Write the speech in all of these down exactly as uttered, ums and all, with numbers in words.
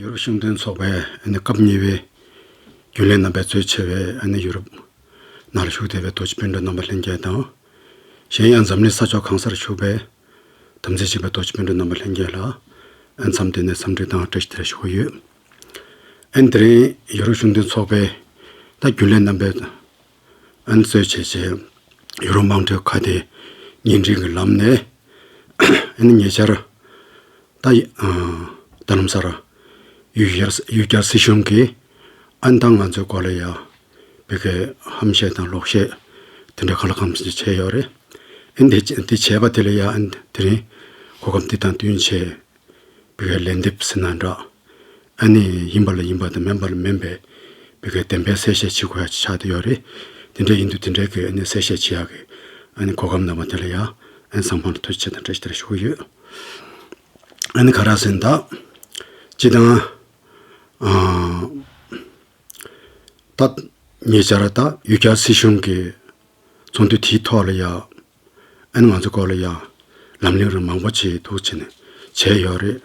ཡུ་རོབ་གཞུང་དོན་ཚོགས་པའི་ཨ་ནི་སྐབས་གཉིས་པའི་རྒྱུན་ལས་རྣམ་པས་གཙོས་བྱས་པའི་ཨ་ནི་ཡུ་རོབ་ནང་ལ་བཞུགས་བསྡད་པའི་རྡོ་རྗེ་སྤུན་གྲོགས་རྣམ་པ་ལྷན་རྒྱས་དང་། གཞན་ཡང་འཛམ་གླིང་ས་ཕྱོགས་གང་སར་བཞུགས་པའི་དམ་ཚིག་ཅན་པའི་རྡོ་རྗེ་སྤུན་གྲོགས་རྣམ་པ་ལྷན་རྒྱས་ལ་ཨ་མཚམས་འདི་ནས་འཚམས་འདྲི་དང་བཀྲ་ཤིས་བདེ་ལེགས་ཞུ་གི་ཡོད། ཨ་ནི་དེ་རིང་ཡུ་རོབ་གཞུང་དོན་ཚོགས་པའི་ད་རྒྱུན་ལས་རྣམ་པས་ཨ་ནི་གཙོས་བྱས་བྱས་ཡུ་རོབ་དམངས་ཁྲོད་ཁ་བརྡའི་བརྙན་འཕྲིན་གྱི་ལམ་ནས་ཨ་ནི་ཉེ་ཆར་ད་ཡི་ཨ་ད་ལམ་སར་ཡུལ་གྱར་ཡུལ་གྱར་སྲིད་གཞུང་གིས་ཨ་ནི་ད་ང་ཚོའི་སྐོར་ལ་ཡ་བི་གའི་ཧམ་བཤད་དང་ལོག་བཤད་དེ་འདྲ་ག་ལ་གང་འཚམ་ཅིག་བྱས་ཡོད་རེད། ཨ་ནི་དེ་དེ་བྱས་པ་དེ་ལ་ཡ་ཨ་ནི་དེ་རིང་གོ་སྐབས་འདི་དང་བསྟུན་བྱས། བི་གའི་ལན་འདེབས་ཟེར་ན་འདྲ། ཨ་ནི་ཡིན་པ་ལ་ཡིན་པ་དང་མིན་པ་ལ་མིན་པའི་བི་གའི་བདེན་པའི་གསལ་བཤད་བྱེད་དགོས་ཡ་ཆགས་བསྡད་ཡོད་རེད། དེ་འདྲ་ཡིན་དུས་དེ་འདྲའི་གི་ཨ་ནི་གསལ་བཤད་བྱེད་ཡ་གི་ཨ་ནི་གོ་སྐབས་གནང་བ་དེ་ལ་ཡ་ཨ་ནི་སང་ཕང་ལ་ཐུགས་རྗེ་ཆེ་དང་བཀྲ་ཤིས་བདེ་ལེགས་ཞུ་གི་ཡོད། ཨ་ནི་ག་རེ་ཟེར་ན་ད་སྤྱི་བཏང་ཨ་ད་ཉེ་ཆར་ད་ཡུལ་གྱར་སྲིད་གཞུང་གི་ཚོགས་འདུ་དེའི་ཐོག་ལ་ཡ། ཨ་ནི་ང་ཚོ་སྐོར་ལ་ཡ་ལམ་ལྷོང་རིགས་མང་པོ་ཅིག་འདུག་བྱས་ནས་བྱས་ཡོད་རེད།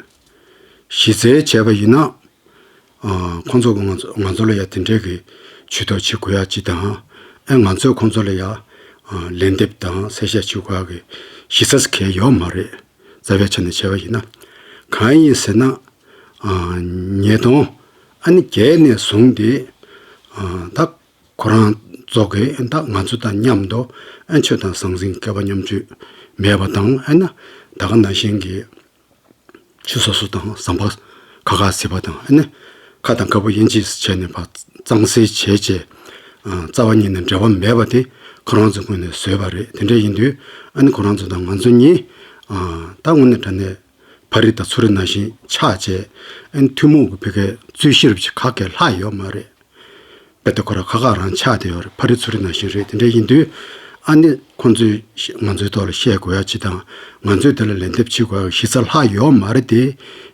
གཞི་རྩའི་བྱས་པ་ཡིན་ན། ཨ་ཁོང་ཚོ་གི་ང་ཚོ་ང་ཚོ་ལ་ཡ་དེ་འདྲའི་གི་ཇུས་གཏོགས་བྱེད་དགོས་ཡ་ཅིག་དང་། ཨ་ང་ཚོས་ཁོང་ཚོ་ལ་ཡ་ཨ་ལན་འདེབས་དང་གསལ་བཤད་བྱེད་དགོས་ཡ་གི་གཞི་རྩ་གང་ཡང་ཡོད་མ་རེད། རྩ་བའི་ཆ་ནས་བྱས་པ་ཡིན་ན། གང་ཡིན་ཟེར་ན། ཨ་ཉིས་སྟོང་ཨ་ནི་བརྒྱད་ནས་བཟུང་སྟེ་ཨ་ད། ཁོ་རང་ཚོ་གིས་ད་ང་ཚོ་དང་མཉམ་དུ་ཨ་ཆོས་དང་ཟང་ཟིང་སྐལ་པ་མཉམ་སྤྱོད་མེད་པ་དང་། ཨ་ནི་ད་ག་ནང་བཞིན་གྱི་ཆོས་སོ་སོ་དང་ཟམ་པ་ཁ་ཁ་ཟེར་བ་དང་། ཨ་ནི་ཁ་དང་ཁ་སྤུ་དབྱེ་འབྱེད་བྱས་ནས་ཕར་གཙང་སེལ་བྱས་བྱས། ཨ་རྩ་བ་ཉིད་ནས་འབྲེལ་བ་མེད་པ་དེ་ཁོ་རང་ཚོའི་ངོས་ནས་བཟོས་པ་རེད། དེ་འདྲ་ཡིན་དུས་ཨ་ནི་ཁོ་རང་ཚོ་དང་ང་ཚོ་གཉིས་ཨ་ད་དངོས་གནས་དྲང་གནས་ཕ་རི་དང་ཚུ་རི་ནང་བཞིན་ཆགས་བྱས། ཨ་ནི་ཐུན་མོང་གི་བོད་སྐད་རྩོད་གཞི་རུ་ཅིག་ག་གེ་ལྷག་ཡོད་མ་རེད། དཔེ་ད་ཁོ་རང་ཁ་ཁ་རང་ཆགས་བསྡད་ཡོད་རེད། ཕ་རི་ཚུ་རི་ནང་བཞིན་རེད། དེ་འདྲ་ཡིན་དུས་ཨ་ནི་ཁོང་ཚོས་ང་ཚོའི་ཐོག་ལ་བཤད་དགོས་ཡ་ཅིག་དང་། ང་ཚོས་དེ་ལ་ལན་འདེབས་བྱེད་དགོས་ཡ་གཞི་རྩ་ལྷག་ཡོད་མ་རེད་དེ།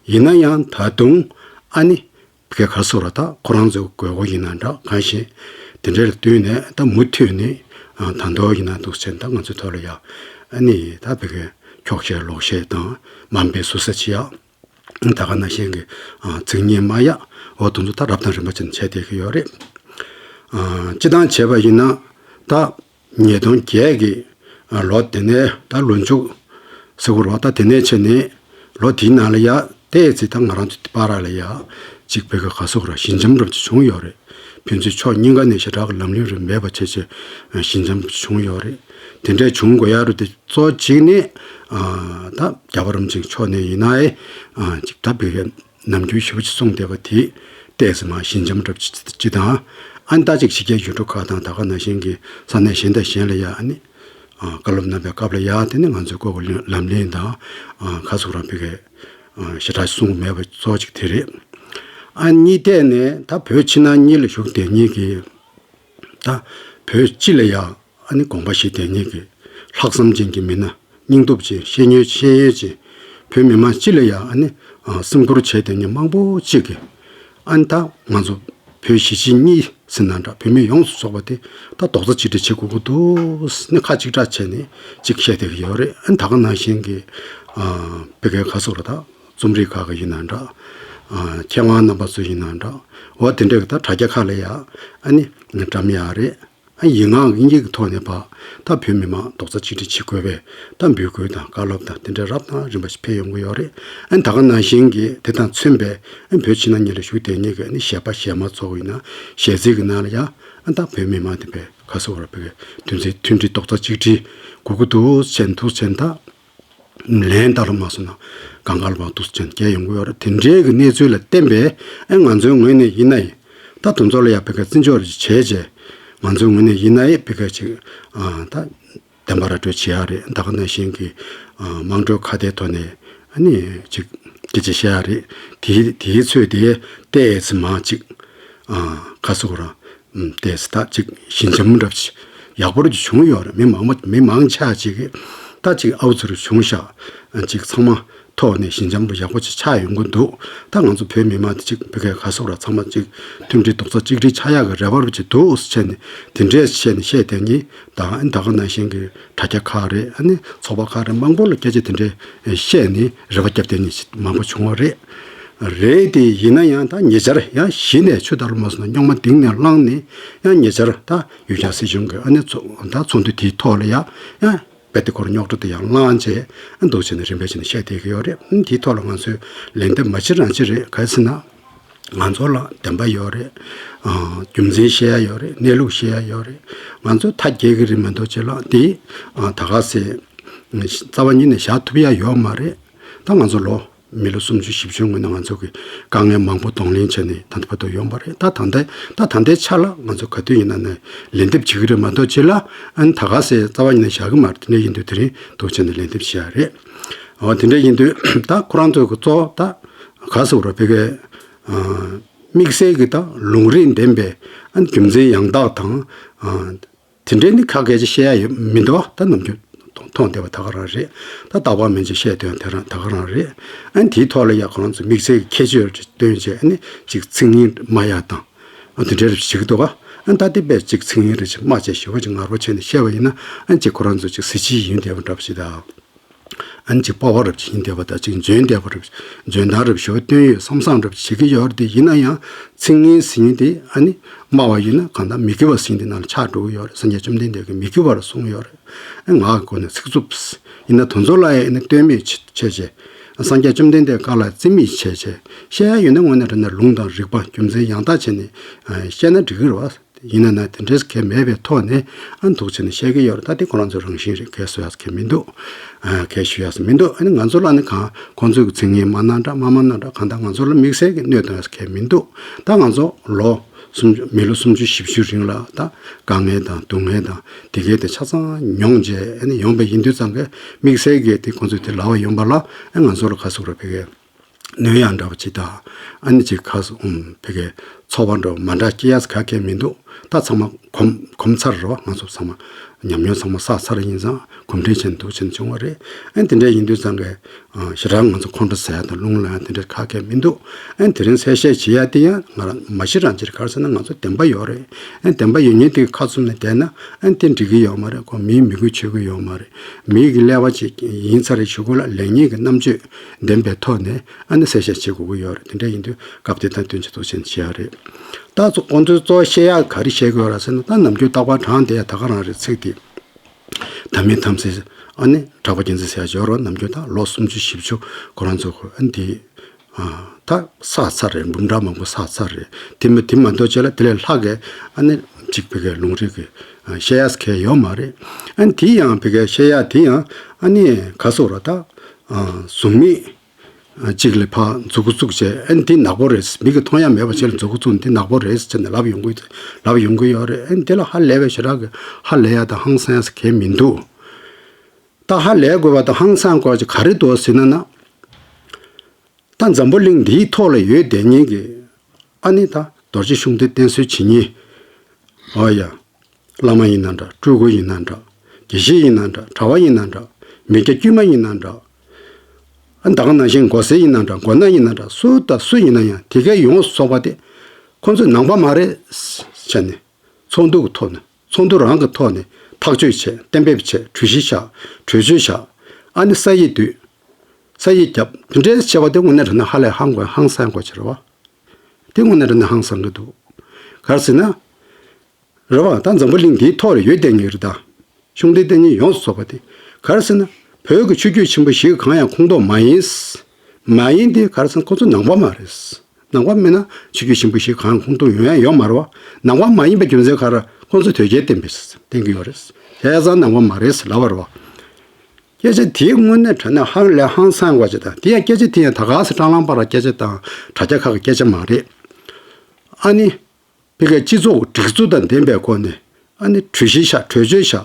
ཡིན་ན་ཡང་ད་དུང་ཨ་ནི་བོད་སྐད་ག་རེ་ཟེར་དགོས་རེད། ད་ཁོ་རང་ཚོའི་དགོས་མཁོ་ཡིན་ན་འདྲ། གང་ཞིག་དེ་འདྲ་ལ་བསྟུན་ནས་ད་མུ་མཐུད་ནས་ད་དུང་ཡིན་ན་འདུག་ཟེར་ད་ང་ཚོའི་ཐོག་ལ་ཡ་ཨ་ནི་ད་བོད་སྐད་འཁྱོག་བཤད་ལོག་བཤད་དང་མ་འོངས་པའི་ཟུར་ཟ་བྱེད་ཡ། ད་ག་ནང་བཞིན་གྱི་ཨ་ཚིག་ཉེས་མ་ཡ། འོ་དེ་ཚོ་ད་རབ་དང་རིམ་པ་ཅན་བྱས་བསྡད་ཀྱི་ཡོད་རེད། ཨ་སྤྱི་བཏང་བྱས་པ་ཡིན་ན་ད་ཉིས་སྟོང་བརྒྱད་ཀྱི་ཨ་ལོ་དེ་ནས་ད་ལོ་མཇུག་ཟེར་དགོས་རེད་པ། ད་དེ་ནས་བྱས་ནས་ལོ་དེའི་ནང་ལ་ཡ་ཏོག་ཙམ་ད་ང་རང་ཚོ་དེ་བར་ལ་ཡ་གཅིག་བོད་སྐད་ག་རེ་ཟེར་དགོས་རེད། ཞི་འཇམ་འདྲ་པོ་ཅིག་བྱུང་ཡོད་རེད། ཕན་ཚུན་ཕྱོགས་གཉིས་ཀ་ནས་ཞེ་དྲག་གི་ལམ་ལྷོང་རིགས་མེད་པ་བྱས་བྱས་ཞི་འཇམ་བྱུང་ཡོད་རེད། དེ་འདྲ་བྱུང་དགོས་ཡ་རུ་དེ་གཙོ་གཅིག་ནི་ཨ་ད་རྒྱལ་བ་རིན་པོ་ཆེ་མཆོག་ནས་ཡིན་ནའི་ཨ་ཅིག་ད་བོད་སྐད་ནམ་རྒྱུན་ཞེ་པོ་ཅིག་གསུངས་བསྡད་པ་དེ་ཏོག་ཙམ་མར་ཞི་འཇམ་འདྲ་པོ་ཅིག་དང་། ཨ་ནི་ད་ཅིག་ཕྱི་རྒྱལ་ཡུལ་གྲུ་ཁག་དང་ད་ག་ནང་བཞིན་གྱི་ས་གནས་གཞན་དང་གཞན་ལ་ཡ་ཨ་ནི་ཨ་བཀའ་སློབ་གནང་བའི་སྐབས་ལ་ཡ་དེ་ནི་ང་ཚོའི་སྐོར་གྱི་ལམ་ལྷོང་དང་ཨ་ག་རེ་ཟེར་དགོས་རེད། བོད་སྐད་ཨ་ཞེ་དྲག་གསུངས་མེད་པ་གཙོ་གཅིག་དེ་རེད། ཨ་གཉིས་ཐད་ནས་ད་བོད་ཕྱི་ནང་གཉིས་ལ་བཞུགས་བསྡད་མཁན་གྱི་ད་བོད་སྤྱི་ལ་ཡ་ཨ་ནི་དགོངས་པ་བཞེས་བསྡད་མཁན་གྱི་ལྷག་བསམ་ཅན་གྱི་མི་སྣ། སྙིང་སྟོབས་ཅན། ཤེས་ཡོན་ཤེས་ཡོན་ཅན། བོད་མི་མང་སྤྱི་ལ་ཡ་ཨ་ནི་ཨ་སེམས་ཁུར་བྱས་བསྡད་མཁན་མང་པོ་ཅིག་གིས་ཨ་ནི་ད་ང་ཚོ་བོད་གཞིས་བྱེས་གཉིས་ཟེར་ན་འདྲ། བོད་མི་ཡོངས་སུ་རྫོགས་པ་དེ་ད་རྡོག་རྩ་གཅིག་སྒྲིལ་བྱེད་དགོས་ཀྱི་འདུག་ཟེར་ནས་ཁ་གཅིག་གྲགས་བྱས་ནས་ཅིག་བཤད་བསྡད་ཀྱི་ཡོད་རེད། ཨ་ནི་ད་ག་ནང་བཞིན་གྱི་ཨ་བོད་སྐད་ག་རེ་ཟེར་དགོས་རེད། ད་རྩོམ་རིག་ཁག་གི་ཡིན་ན་འདྲ། ཨ་མཁས་དབང་རྣམ་པ་ཚོ་ཡིན་ན་འདྲ། འོ་དེ་འདྲ་གི་ད་དྲ་རྒྱ་ཁག་ལ་ཡ་ཨ་ནི་བཀྲམ་ཡག་རེད། ཨ་ཡིག་ངག་དབྱིན་ཡིག་གི་ཐོག་ནས་ཕར་ད་བོད་མི་མང་རྡོག་རྩ་གཅིག་སྒྲིལ་བྱེད་དགོས་པའི་ད་འབོད་སྐུལ་དང་བཀའ་སློབ་དང་དེ་འདྲ་རབ་དང་རིམ་པ་ཞིག་ཕེབས་ཡོང་གི་ཡོད་རེད། ཨ་ད་ག་ནང་བཞིན་གྱི་དེ་དང་མཚོན་པའི་ཨ་བོད་ཕྱི་ནང་གཉིས་ལ་བཞུགས་བསྡད་མཁན་གྱི་ཨ་ནི་གཞས་པ་གཞས་མ་ཚོ་ཡིན་ན་གཞས་ཚིག་གི་ནང་ལ་ཡ་ཨ་ད་བོད་མི་མང་དེ་བས་ག་རེ་ཟེར་དགོས་རེད། བོད་སྐད་མཐུན་སྒྲིལ་རྡོག་རྩ་གཅིག་སྒྲིལ་དགོས་ཀྱི་འདུག་ཟེར་འདུག་ཟེར་ད། ལན་བཏབ་ར་མ་སོང་ན་གང་ག་ལ་བ་འདུག་ཅན་སྐྱེལ་ཡོང་གི་ཡོད་རེད། དེ་འདྲའི་གི་གནས་ཚུལ་ལ་བརྟེན་པས་ཨེ་ང་ཚོའི་ངོས་ནས་ཡིན་ན་ཡང་ ད་དེ་ཚོ་ལ་ཡང་ཕ་གིའི་བརྩི་འཇོག་རེ་བྱས་བྱས། ང་ཚོའི་ངོས་ནས་ཡིན་ན་ཡང་ཕ་གིའི་ཅིག་ཨ་ད་བདེན་པ་ར་སྤྲོད་བྱེད་ཡག་རེད། ད་ག་ནང་བཞིན་གྱི་ཨ་དམངས་ཁྲོད་ཁ་བརྡའི་ཐོག་ནས་ཨ་ནི་ཅིག་སྐད་ཆ་བཤད་ཡག་རེད། དེའི་དེའི་ཚོད་དེ་ཏོག་ཙམ་མང་ཅིག་ཨ་ག་ཟེར་དགོས་རེད། ཨུམ། ཏོག་ཙམ་ད་ཅིག་ཞི་འཇམ་འདྲ་པོ་ཅིག་ཡག་པོ་ར་ཅིག་བྱུང་ཡོད་རེད། མི་མང་པོ་མི་མང་ཆེ་ཅིག་གིས་ད་ཅིག་ཨའུ་ཚུར་བྱུང་ཤག་ཨ་ཅིག་ཚང་མ་ཐོག་ནས་ཞི་འཇམ་པོ་ཡག་པོ་ཅིག་ཆགས་ཡོང་གི་འདུག་ད་ང་ཚོ་བོད་མི་མང་དེ་ཅིག་ཕ་གིའི་ག་ཟེར་དགོས་རེད། ཚང་མ་ཅིག་མཐུན་སྒྲིལ་རྡོག་རྩ་གཅིག་སྒྲིལ་ཆགས་ཡག་གི་རེ་བ་ར་ཅིག་འདུག་ཟེར་བྱས་ནས་དེ་འདྲས་བྱས་ནས་བཤད་བསྡད་མཁན་དང་། ཨ་ནི་ད་ག་ནང་བཞིན་གྱི་དྲ་རྒྱ་ཁག་རེད། ཨ་ནི་ཚོགས་པ་ཁག་རེད། མང་པོ་ལ་སྐད་ཆ་དེ་འདྲས་བཤད་ནས་རེ་བ་བརྒྱབ་བསྡད་མཁན་མང་པོ་བྱུང་བ་རེད། རེད་དེ་ཡིན་ན་ཡང་ད་ཉེ་ཆར་ཡང་གཞི་ནས་ཆུ་དར་མ་སོང་ན་རྙོག་མ་གཏིང་ནས་བསླངས་ནས། ཡང་ཉེ་ཆར་ད་ཡུལ་གྱར་སྲིད་གཞུང་གི་ཨ་ནི་ཚོ་ད་ཚོགས་འདུ་དེའི་ཐོག་ལ་ཡང་ཡང་རྦད་དེ་ཁོ་རང་རྙོག་དྲ་དེ་ཡང་བསླངས་བྱས། ཨ་འདུག་བྱས་ནས་རིམ་པས་བྱས་ནས་བཤད་བསྡད་ཀྱི་ཡོད་རེད། ཨ་དེའི་ཐོག་ལ་ང་ཚོས་ལན་འདེབས་མ་བྱེད་རང་བྱེད་རེད། ག་རེ་ཟེར་ན། ང་ཚོ་ལ་བདེན་པ་ཡོད་རེད། ཨ་རྒྱུ་མཚན་བཤད་ཡ་ཡོད་རེད། གནས་ལུགས་བཤད་ཡ་ཡོད་རེད། ང་ཚོ་མཐའ་རྒྱལ་གྱི་རེད་མ་གཏོགས་ཅིག་ལ་འདི་ཨ་ད་ག་ཟེ་རྩ་བ་ཉིད་ནས་བཞག་ཐུབ་ཡ་ཡོད་མ་རེད། ད་ང་ཚོ་ལོ་མི་ལོ་སུམ་ཅུ་བཞི་བཅུ་སྔོན་ནས་ང་ཚོ་གི་དཀའ་ངལ་མང་པོ་གདོང་ལེན་བྱས་ནས་ད་ལྟ་བར་དུ་ཡོང་བ་རེད། ད་ད་ལྟའི་ད་ད་ལྟའི་ཆ་ལ་ང་ཚོ་ག་དུས་ཡིན་ན་ནས་ལན་འདེབས་བྱེད་ཀྱི་རེད་མ་གཏོགས་ཅིག་ལ། ཨ་ནི་ད་ག་ཟེ་རྩ་བ་ཉིད་ནས་བཞག་གི་མ་རེད། དེ་འདྲ་ཡིན་དུས་དེ་རིང་འདུག་བྱས་ནས་ལན་འདེབས་བྱེད་ཡ་རེད། འོ་དེ་འདྲ་ཡིན་དུས་ད་ཁོ་རང་ཚོ་གི་གཙོ་བོ་ད་ག་ཟེར་དགོས་རེད། ཕ་གིའི་ཨ་དམིགས་བསལ་གྱི་ད་ལུང་རིགས་ལྡན་པའི་ཨ་རྒྱུ་མཚན་ཡང་དག་དང་། ཨ་དེ་འདྲའི་ནི་ཁ་སྐད་ཅིག་བཤད་ཡ་ཡོད་མི་འདུག་ད་ནམ་རྒྱུན་མཐོང་བསྡད་པ་ད་ག་རང་རེད། ད་རྟག་པར་མི་འཇིགས་བཤད་དོན་དེ་རང་ད་ག་རང་རེད། ཨ་དེའི་ཐོག་ལ་ཡ་ཁོ་རང་ཚོ་དམིགས་བསལ་གྱི་ཁྱད་ཆོས་རེ་བཏོན་བྱས། ཨ་ནི་ཅིག་ཚིག་ངན་སྨྲ་ཡ་དང་། ཨ་དེ་འདྲ་རེ་བྱེད་ཀྱི་འདུག་ག་ཨ་ད་དེ་དཔེ་ཅིག་ཚིག་ངན་རེ་ཅིག་སྨྲ་བྱས་ཞེ་པོ་ཅིག་ངར་པོ་བྱས་ནས་བཤད་པ་ཡིན་ན། ཨ་ཅིག་ཁོ་རང་ཚོ་ཅིག་གཟི་བརྗིད་ཡིན་བསྡད་པ་འདྲ་པོ་ཞིག་དང་། ཨ་ནི་ཅིག་སྤོབས་པ་རབ་ཅིག་ཡིན་བསྡད་པ་དང་། ཅིག་འཇོན་བསྡད་པ་རབ། འཇོན་ཐང་རབ་ཞེ་པོ་བཏོན་ཡོད་བསམ་བསམ་རབ་བྱེད་ཀྱི་ཡོད་རེད། དེ་ཡིན་ན་ཡང་ཚིག་ངན་ཟེར་མཁན་དེ་ཨ་ནི་སྨྲ་བ་ཡིན་ན་གང་ལྟར་མི་དགེ་བ་ཟེར་མཁན་དེ་ནང་ལ་ཆགས་འགྲོ་གི་ཡོད་རེད། སངས་རྒྱས་བཅོམ་ལྡན་འདས་ཀྱིས་མི་དགེ་བ་རེད་གསུངས་ཡོད་རེད། ཨ་ངག་གི་སྒོ་ནས་ཚིག་རྩུབ་ཡིན་ན་དེ་ཚོ་ལ་ཡང་ཨ་ནི་ལྟོས་མེད་བྱས་བྱས། སངས་རྒྱས་བཅོམ་ལྡན་འདས་བཀའ་ལ་བརྩི་མེད་བྱས་བྱས། བཤད་ཡ་ཡོད་ན་དངོས་གནས་དྲང་གནས་ལུང་དང་རིགས་པ་རྒྱུ་མཚན་ཡང་དག་བྱས་ནས་ཨ་བཤད་ན་འགྲིག་གི་རེད་བ། ཡིན་ན་ན་དེ་འདྲས་གལ་མེད་པའི་ཐོག་ནས་ཨ་འདུག་བྱས་ནས་བཤད་ཀྱི་ཡོད་རེད། ད་དེ་ཁོ་རང་ཚོའི་རང་བཞིན་རེད། གལ་གསོ་ཡག་གལ་མི་འདུག་ཨ་གལ་ཞུ་ཡག་མི་འདུག་ཨ་ནི་ང་ཚོ་ལ་ནི་གང་ཁོང་ཚོའི་ཚིག་ངན་སྨྲ་ན་འདྲ་མ་སྨྲ་ན་འདྲ། གང་ལྟར་ང་ཚོ་ལ་དམིགས་བསལ་གྱི་གནོད་གཏོང་ཡག་གལ་མི་འདུག་ད་ང་ཚོ་ལོ་སུམ་ཅུ་མི་ལོ་སུམ་ཅུ་བཞི་བཅུ་རིང་ལ་ད་དཀའ་ངལ་དང་སྡུག་བསྔལ་དང་དེ་གའི་དེ་ཆ་ཚང་མྱོང་བྱས་ཨ་ནི་ཡོང་པ་ཡིན་དུས་ཙང་གི་དམིགས་བསལ་གྱི་དེ་ཁོང་ཚོས་དེ་ལབ་པ་ཡོང་པ་ལ། ཨ་ང་ཚོ་ལ་ག་ཟེར་དགོས་རེད། ཕ་གིའི་གནོད་ཡག་འདྲ་པོ་ཅིག་དང་། ཨ་ནི་ཅིག་ཁ་སོ་ཨུམ་ཕ་གིའི་ཚོར་བ་འདྲ་པོ་མ་འདྲ་སྐྱེ་ཡག་ག་གེ་མི་འདུག་ད་ཚང་མ་གོམས་གོམས་ཚར་རེད་བ། ང་ཚོ་ཚང་མ་ཉམས་མྱོང་ཚང་མ་བསགས་ཚར་ཡིན་ཙང་གོམས་འདྲིས་བྱས་ནས་འདུག་བྱས་ནས་བྱུང་བ་རེད། ཨ་ནི་དེ་འདྲ་ཡིན་དུས་ཙང་གི་ཨ་ཞེ་དྲག་ང་ཚོ་ཁོང་ཁྲོ་ཟ་ཡག་དང་རླུང་ལངས་ཡག་དེ་འདྲ་ག་གེ་མི་འདུག་ཨ་ནི་དེ་རིང་གསལ་བཤད་བྱེད་ཡག་དེ་ཡང་ང་རང་མ་གཞི་རང་ཅིག་ག་རེ་ཟེར་ན། ང་ཚོ་བདེན་པ་ཡོད་རེད། ཨ་ནི་བདེན་པ་ཡོད་མཁན་དེ་ཁ་བཙུམ་ནས་བསྡད་ན་ཨ་ནི་དེ་འགྲིག་གི་ཡོད་མ་རེད། ཁོ་མིའི་མི་དགོས་ཆོས་དགོས་ཡོད་མ་རེད། མིའི་གི་ཀླད་པ་ཅིག་ཡིན་ཚར་རེད། གཞུག་གུ་ལ་ལེགས་ཉེས་ཀྱི་རྣམ་དཔྱོད་ལྡན་པའི་ཐོག་ནས་ཨ་ནི་གསལ་བཤད་བྱེད་དགོས་ཀྱི་ཡོད་རེད། དེ་འདྲ་ཡིན་དུས་སྐབས་དེ་དང་བསྟུན་ཆེད་དུ་ཕྱིན་བྱས་ཡ་རེད། ད་ཚོ་ཁོང་ཚོས་གཙོ་བོ་བཤད་ཡག་ག་རེ་བཤད་ཀྱི་ཡོད་རེད་ཟེར་ན། ད་ནམ་རྒྱུན་རྟག་པར་དྲངས་བསྡད་ཡ་ད་ག་རང་རེད། ཚིག་དེ་ད་མི་ཐམས་ཅད་ཨ་ནི་གྲགས་པ་རྒྱལ་མཚན་ཟེར་ཡ་ཡོད་རེད། ནམ་རྒྱུན་ད་ལོ་སུམ་ཅུ་བཞི་བཅུ་ཁོ་རང་ཚོ་ཨ་ནི་དེ་ཨ་ད་བསགས་ཚར་རེད། འབུམ་ཕྲག་མང་པོ་བསགས་ཚར་རེད། དེ་མ་དེ་མ་གཏོགས་ཅིག་ལ་དེ་ལས་ལྷག་གི་ཨ་ནི་ཅིག་ཕ་གིའི་ལུང་རིགས་ཀྱི་ཨ་བཤད་ཡག་ག་ཡོད་མ་རེད། ཨ་ནི་དེ་ཡང་ཕ་གིའི་བཤད་ཡག་དེ་ཡང་ཨ་ནི་ག་ཟེར་དགོས་རེད། ད་ཨ་གཟུགས་མེད་ཅིག་ལ་ཕར་མཛུབ་གུ་བཙུགས་བྱས། ཨ་ནི་འདི་ནག་པོ་རེད། མིག་གིས་མཐོང་ཡ་མེད་པ་ཅིག་ལ་མཛུབ་གུ་བཙུགས་ནས་འདི་ནག་པོ་རེད་ཟེར་ནས་ལབ་ཡོང་གི་ལབ་ཡོང་གི་ཡོད་རེད། ཨ་ནི་འདི་ལ་ཧ་ལས་པའི་ཞེ་དྲག་གི་ཧ་ལས་ཡ་དང་ཧང་སང་ཡ་གང་ཡང་མི་འདུག་ད་ཧ་ལས་དགོས་པ་དང་ཧང་སང་དགོས་པ་ཅིག་ག་རེ་འདུག་ཟེར་ན་ན། ད་འཛམ་བུ་གླིང་འདིའི་ཐོག་ལ་ཡོད་བསྡད་མཁན་གྱི་ཨ་ནི་ད་རྡོ་རྗེ་ཤུགས་ལྡན་བསྟེན་གསོལ་བྱེད་མཁན། ཨོ་ཡ། བླ་མ་ཡིན་ན་འདྲ། སྤྲུལ་སྐུ་ཡིན་ན་འདྲ། དགེ་བཤེས་ཡིན་ན་འདྲ། གྲྭ་པ་ཡིན་ན་འདྲ། མི་སྐྱ་དཀྱུས་མ་ཡིན་ན་འདྲ། ཨ་ད་ག་ནང་བཞིན་མགོ་སེར་ཡིན་ན་འདྲ། མགོ་ནག་ཡིན་ན་འདྲ། སུ་དང་སུ་ཡིན་ན་ཡང་དེ་གའི་ཡོངས་སུ་རྫོགས་པ་དེ་ཁོང་ཚོས་ནང་པ་མ་རེད་བྱས་ནས་ཚོགས་འདུ་གི་ཐོག་ནས་ཚོགས་འདུ་རང་གི་ཐོག་ནས་ཐག་གཅོད་བྱས། གཏན་འབེབས་བྱས། གྲོས་གཞི་བཞག་གྲོས་ཆོད་བཞག་ཨ་ནི་ས་ཡིག་བསྡུས། ས་ཡིག་བརྒྱབ། དེ་འདྲའི་བྱས་པ་དེ་དངོས་གནས་དྲང་གནས་ཧ་ལས་ཧང་གོ་ཧང་སང་གོ་ཆེ་རེད་བ། དེ་དངོས་གནས་དྲང་གནས་ཧང་སང་གི་འདུག་ག་རེ་ཟེར་ན། རེད་བ། ད་འཛམ་བུ་གླིང་འདིའི་ཐོག་ལ་ཡོད་བསྡད་མཁན་རེད་ད། ཤུགས་ལྡན་བསྟེན་མཁན་ཡོངས་སུ་རྫོགས་པ་དེ། ག་རེ་ཟེར་ན། བོད་ཀྱི་ཆོས་བརྒྱུད་ཆེན་པོ་བཞི་གང་ཡང་ཁོངས་གཏོགས་མ་ཡིན། མ་ཡིན་དེ་ག་རེ་ཟེར་ན་ཁོ་ཚོ་ནང་པ་མ་རེད། ནང་པ་མིན་ན་ཆོས་བརྒྱུད་ཆེན་པོ་བཞི་གང་ཡང་ཁོངས་གཏོགས་ཡོང་ཡ་ཡོད་མ་རེད་བ། ནང་པ་མ་ཡིན་པའི་རྒྱུ་མཚན་ག་རེ། ཁོ་ཚོ་དོལ་རྒྱལ་བསྟེན་པས་བསྟེན་གྱི་ཡོད་རེད། བྱས་ཙང་ནང་པ་མ་རེད་ལབ་པ་རེད་བ། སྐད་ཆ་དེ་དངོས་གནས་དྲང་གནས་ཧང་ལས་ཧང་སང་བ་ཅིག་དང་། དེ་ཡང་སྐད་ཆ་དེ་ཡང་ད་ག་སེ་སྲང་ལམ་བར་སྐད་ཆ་དང་དྲ་རྒྱ་ཁག་གི་སྐད་ཆ་མ་རེད། ཨ་ནི། ཕ་གིའི་སྤྱི་ཚོགས་སྒྲིག་འཛུགས་དང་ལྡན་པའི་སྒོ་ནས་ཨ་ནི་གྲོས་གཞི་བཞག་གྲོས་ཆོད་བཞག་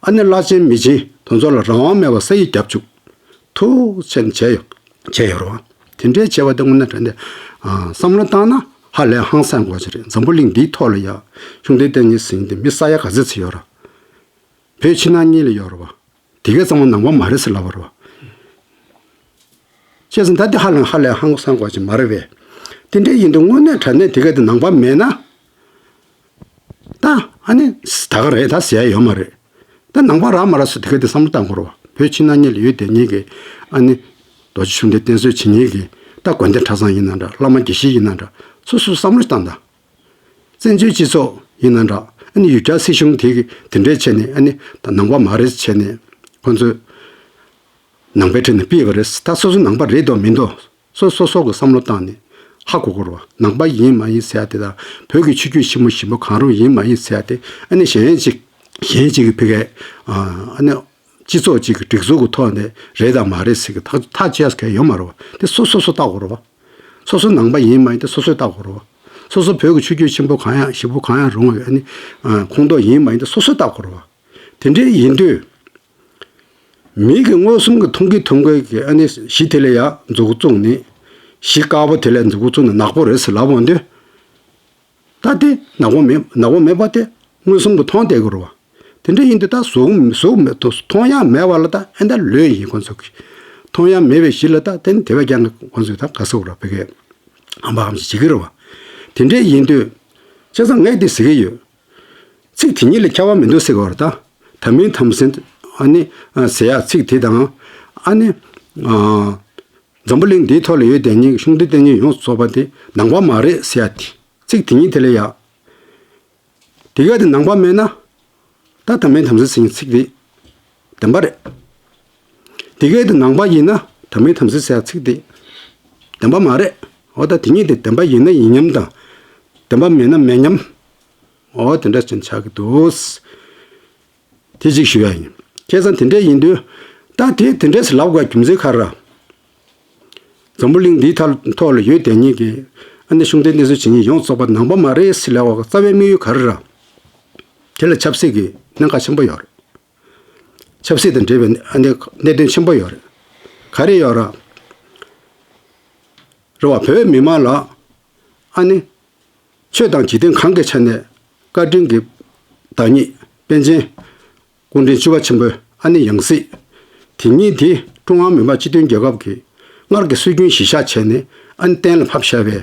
ཨ་ནི་བླ་ཆེན་མི་ཆེན་དེ་ཚོ་ལ་རང་དབང་མེད་པར་ས་ཡིག་རྒྱབ་བཅུག་ཐུགས་ཆེན་བྱས་ཡོད་བྱས་ཡོད་རེད་བ། དེ་འདྲའི་བྱས་པ་དེ་དངོས་གནས་དྲང་གནས་བསམ་བློ་བཏང་ན་ཧ་ལས་ཧང་སང་དགོས་ཀྱི་རེད། འཛམ་བུ་གླིང་འདིའི་ཐོག་ལ་ཡ་ཤུགས་ལྡན་བསྟེན་མཁན་ཟེར་མཁན་དེ་མི་ས་ཡ་ག་ཚོད་ཅིག་ཡོད་ར། བོད་ཕྱི་ནང་གཉིས་ལ་ཡོད་རེད་བ། དེ་གས་ཚང་མ་ནང་པ་མ་རེད་ཟེར་ལབ་པ་རེད་བ། བྱས་ཙང་ད་དེ་ཧ་ལས་ཧ་ལས་ཧང་སང་དགོས་ཀྱི་མ་རེད་པས། དེ་འདྲའི་ཡིན་དུས་དངོས་གནས་དྲང་གནས་དེ་གས་དེ་ནང་པ་མེད་ན། ད་ཨ་ནི་ད་ག་རེད་ད་ཟེར་ཡ་ཡོད་མ་རེད། ད་ནང་པ་རག་མ་རག་སུ་དེ་ག་དེ་བསམ་བློ་བཏང་དགོས་རེད་བ། བོད་ཕྱི་ནང་གཉིས་ལ་ཡོད་དེ་གཉིས་ཀྱི་ཨ་ནི་རྡོ་རྗེ་ཤུགས་ལྡན་བསྟེན་གསོལ་བྱེད་མཁན་གྱི་ད་དགོན་སྡེ་གྲྭ་ཚང་ཡིན་ན་འདྲ་བླ་མ་དགེ་བཤེས་ཡིན་ན་འདྲ་སོ་སོ་བསམ་བློ་བཏང་དང་། བཙན་བྱོལ་སྤྱི་ཚོགས་ཡིན་ན་འདྲ་ཨ་ནི་ཡུལ་གྱར་སྲིད་གཞུང་དེ་གི་དེ་འདྲས་བྱས་ནས་ཨ་ནི་ད་ནང་པ་མ་རེད་བྱས་ནས་ཁོ་ཚོས་ནང་པའི་ཁྲིམས་ནང་ཕུད་པ་རེད། ད་སོ་སོ་ནང་པ་རེད་དོ་མིན་དོ། སོ་སོ་སོ་གི་བསམ་བློ་བཏང་ནས་ཧ་གོ་དགོས་རེད་བ། ནང་པ་ཡིན་མ་ཡིན་ཟེར་ཡ་དེ་དང་བོད་ཀྱི་ཆོས་བརྒྱུད་ཆེན་མོ་ཆེན་པོ་གང་རུང་ཡིན་མ་ཡིན་ཟེར་ཡ་དེ་ཨ་ནི་གཞན་ཅིག་གཞན་ཅིག་གི་ཕ་གིའི་ཨ་ནི་སྤྱི་ཚོགས་ཅིག་གི་སྒྲིག་འཛུགས་ཀྱི་ཐོག་ནས་རེད་དང་མ་རེད་ཟེར་གི་ཐག་ཐག་བཅད་ས་གང་ཡོད་མ་རེད་བ། དེ་སོ་སོ་སོ་བལྟ་དགོས་རེད་བ། སོ་སོ་ནང་པ་ཡིན་མ་ཡིན་དེ་སོ་སོས་བལྟ་དགོས་རེད་བ། སོ་སོ་བོད་ཀྱི་ཆོས་བརྒྱུད་ཆེན་པོ་གང་ཡང་ཞེ་པོ་གང་ཡང་རུང་བའི་ཨ་ནི་ཨ་ཁོངས་གཏོགས་ཡིན་མ་ཡིན་དེ་སོ་སོས་བལྟ་དགོས་རེད་བ། དེ་འདྲའི་ཡིན་དུས། མི་གི་མངོན་སུམ་གྱི་མཐོང་གི་མཐོང་གི་གི་ཨ་ནི་གཞི་དེ་ལ་ཡ་མཛུབ་གུ་བཙུགས་ནས་གཞི་དཀར་པོ་དེ་ལ་མཛུབ་གུ་བཙུགས་ནས་ནག་པོ་རེད་ཟེར་ལབ་འོང་དུས། ད་དེ་ནག་པོ་མེད་ནག་པོ་མེད་པ་དེ་མངོན་སུམ་གྱི་མཐོང་བསྡད་དགོས་རེད་བ། དེ་འདྲ་ཡིན་དུས་ད་གཟུགས་གཟུགས་མེད་དུ་མཐོང་ཡ་མེད་པ་ལ་ད་ཨེ་ད་ལོས་ཡིན་ཁོ་ཚོ་གི་མཐོང་ཡ་མེད་པའི་གཞི་ལ་ད་དེ་ནི་དེ་བས་ཀྱང་ཁོ་ཚོས་ད་ག་ཟེར་དགོས་རེད་བ་ཕ་གིའི་ཧམ་པ་ཧམ་ཞིག་བྱེད་ཀྱི་རེད་བ། དེ་འདྲ་ཡིན་དུས་བྱས་ཙང་ངས་དེ་ཟེར་གྱི་ཡོད། ཚིག་དེ་གཉིས་ལ་ཁྱད་པར་མི་འདུག་ཟེར་གྱི་ཡོད་རེད་ད། དམ་མིན་དམ་སྲི་ཨ་ནི་ཟེར་ཡ་ཚིག་དེ་དང་ཨ་ནི་འཛམ་བུ་གླིང་འདིའི་ཐོག་ལ་ཡོད་དེ་ཉིད་ཀྱི་ཤུགས་ལྡན་བསྟེན་མཁན་ཡོངས་སུ་རྫོགས་པ་དེ་ནང་པ་མ་རེད་ཟེར་ཡ་དེ་ཚིག་དེ་གཉིས་དེ་ལ་ཡ། དེ་ག་དེ་ནང་པ་མེད་ན་ད་དམ་མིན་དམ་སྲི་ཟེར་མཁན་ཚིག་དེ་བདེན་པ་རེད། དེ་ག་དེ་ནང་པ་ཡིན་ན་དམ་མིན་དམ་སྲི་ཟེར་ཡ་ཚིག་དེ་བདེན་པ་མ་རེད། འོ་ད་དེ་གཉིས་དེ་བདེན་པ་ཡིན་ན་ཡིན་མཉམ་དང་། བདེན་པ་མེད་ན་མེད་མཉམ། འོ་དེ་འདྲ་ཅན་ཆགས་ཀྱི་འདུག་དེ་གཅིག་ཞུ་ཡ་ཡིན། བྱས་ཙང་དེ་འདྲ་ཡིན་དུས་ད་དེ་དེ་འདྲས་ལབ་དགོས་རྒྱུ་མཚན་ག་རེ་ར། འཛམ་བུ་གླིང་འདིའི་ཐ་ཐོག་ལ་ཡོད་དེ་ཉིད་ཀྱི་ཨ་ནི་ཤུགས་ལྡན་བསྟེན་གསོལ་བྱེད་མཁན་ཡོངས་རྫོགས་པ་ནང་པ་མ་རེད་ཟེར་ལབ་པ་རྩ་བའི་དམིགས་ཡུལ་ག་རེ་ར། དེ་ལ་ཆབ་སྲིད་ཀྱི་གནད་འགག་ཆེན་པོ་ཡོད་རེད། ཆབ་སྲིད་དང་འབྲེལ་བའི་ཨ་ནི་གནད་དོན་ཆེན་པོ་ཡོད་རེད། ག་རེ་ཡོད་ར། རེད་བ། བོད་མི་མང་ལ་ཨ་ནི་ཆོས་དང་འཇིག་རྟེན་གང་གི་ཆ་ནས་བཀའ་དྲིན་གྱི་བདག་ཉིད་པཎ་ཆེན་སྐུ་ཕྲེང་བཅུ་པ་ཆེན་པོའི་ཨ་ནི་ཡང་སྲིད་དེ་ཉིད་དེ་ཀྲུང་ཧྭ་མི་དམངས་སྤྱི་མཐུན་རྒྱལ་ཁབ་ཀྱི་སྔར་གྱི་སྲོལ་རྒྱུན་གཞི་བཞག་བྱས་ནས་ཨ་ནི་གཏན་ལ་ཕབ་བཞག་པའི་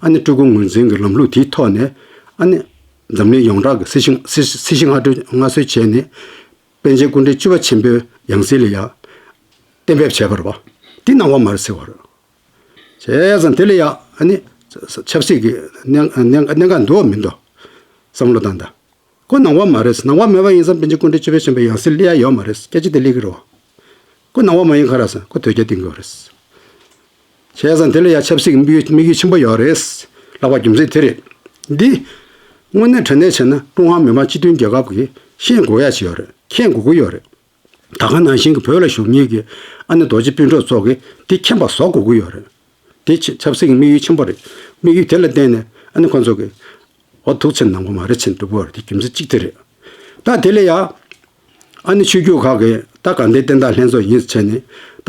ཨ་ནི་སྤྲུལ་སྐུ་ངོས་འཛིན་གྱི་ལམ་ལུགས་དེའི་ཐོག་ནས་ཨ་ནི་འཛམ་གླིང་ཡོངས་གྲགས་ཀྱི་སྲིད་ཞིང་སྲིད་སྲིད་ཞིང་མངའ་ཁྲོལ་མངའ་གསོལ་བྱས་ནས་པཎ་ཆེན་སྐུ་ཕྲེང་བཅུ་པ་ཆེན་པོའི་ཡང་སྲིད་ལ་ཡང་གཏན་འབེབས་བྱས་པ་རེད་བ། འདི་ནང་པ་མ་རེད་ཟེར་བ་རེད། བྱས་ཙང་དེ་ལ་ཡང་ཨ་ནི་ཆབ་སྲིད་ཀྱི་གནད་གནད་གནད་འགག་འདུག་བ་མི་འདུག་བསམ་བློ་བཏང་དང་། ཁོ་ནང་པ་མ་རེད། ནང་པ་མེད་པ་ཡིན་ཙང་པཎ་ཆེན་སྐུ་ཕྲེང་བཅུ་པའི་ཆེན་པོའི་ཡང་སྲིད་སླེབས་ཡ་ཡོད་མ་རེད། སྐད་ཆ་དེ་སླེབས་ཀྱི་རེད། ཁོ་ནང་པ་མ་ཡིན་ག་རེ་ཟེར་ན་ཁོ་དོལ་རྒྱལ་བསྟེན་གྱི་ཡོད་རེད། བྱས་ཙང་དེ་ལ་ཡ་ཆབ་སྲིད་ཀྱི་དམིགས་ཡུལ་དམིགས་ཡུལ་ཆེན་པོ་ཡོད་རེད། ལབ་པ་རྒྱུ་མཚན་དེ་རེད། འདི་དངོས་གནས་དྲང་གནས་བྱས་ན་ཀྲུང་ཧྭ་མི་དམངས་སྤྱི་མཐུན་རྒྱལ་ཁབ་ཀྱིས་ཤེས་དགོས་ཡ་ཞིག་ཡོད་རེད། མཁྱེན་དགོས་ཀྱི་ཡོད་རེད། ད་ག་ནང་བཞིན་གྱི་བོད་ལ་བཞུགས་མཁན་གྱི་ཨ་ནི་རྡོ་རྗེ་སྤུན་གྲོགས་ཚོ་གིས་འདི་མཁྱེན་པ་བཟོ་དགོས་ཀྱི་ཡོད་རེད། དེ་ཆ་ཆབ་སྲིད་ཀྱི་དམིགས་ཡུལ་ཆེན་པོ་རེད། དམིགས་ཡུལ་དེ་ལ་བརྟེན་ནས་ཨ་ནི་ཁོང་ཚོ་གིས་འོ་ཐུགས་ཆེན་ནང་པ་མ་རེད་ཆེན་འགྲུབ་པོ་རེད། དེ་རྒྱུ་མཚན་གཅིག་དེ་རེད། ད་དེ་ལ་ཡ་ཨ་ནི་ཆོས་བརྒྱུད་ཁག་གི་ད་དགའ་ལྡན་བསྟན་བདག་ལྷན་ཚོགས་ཡིན་བྱས་ནས་ད་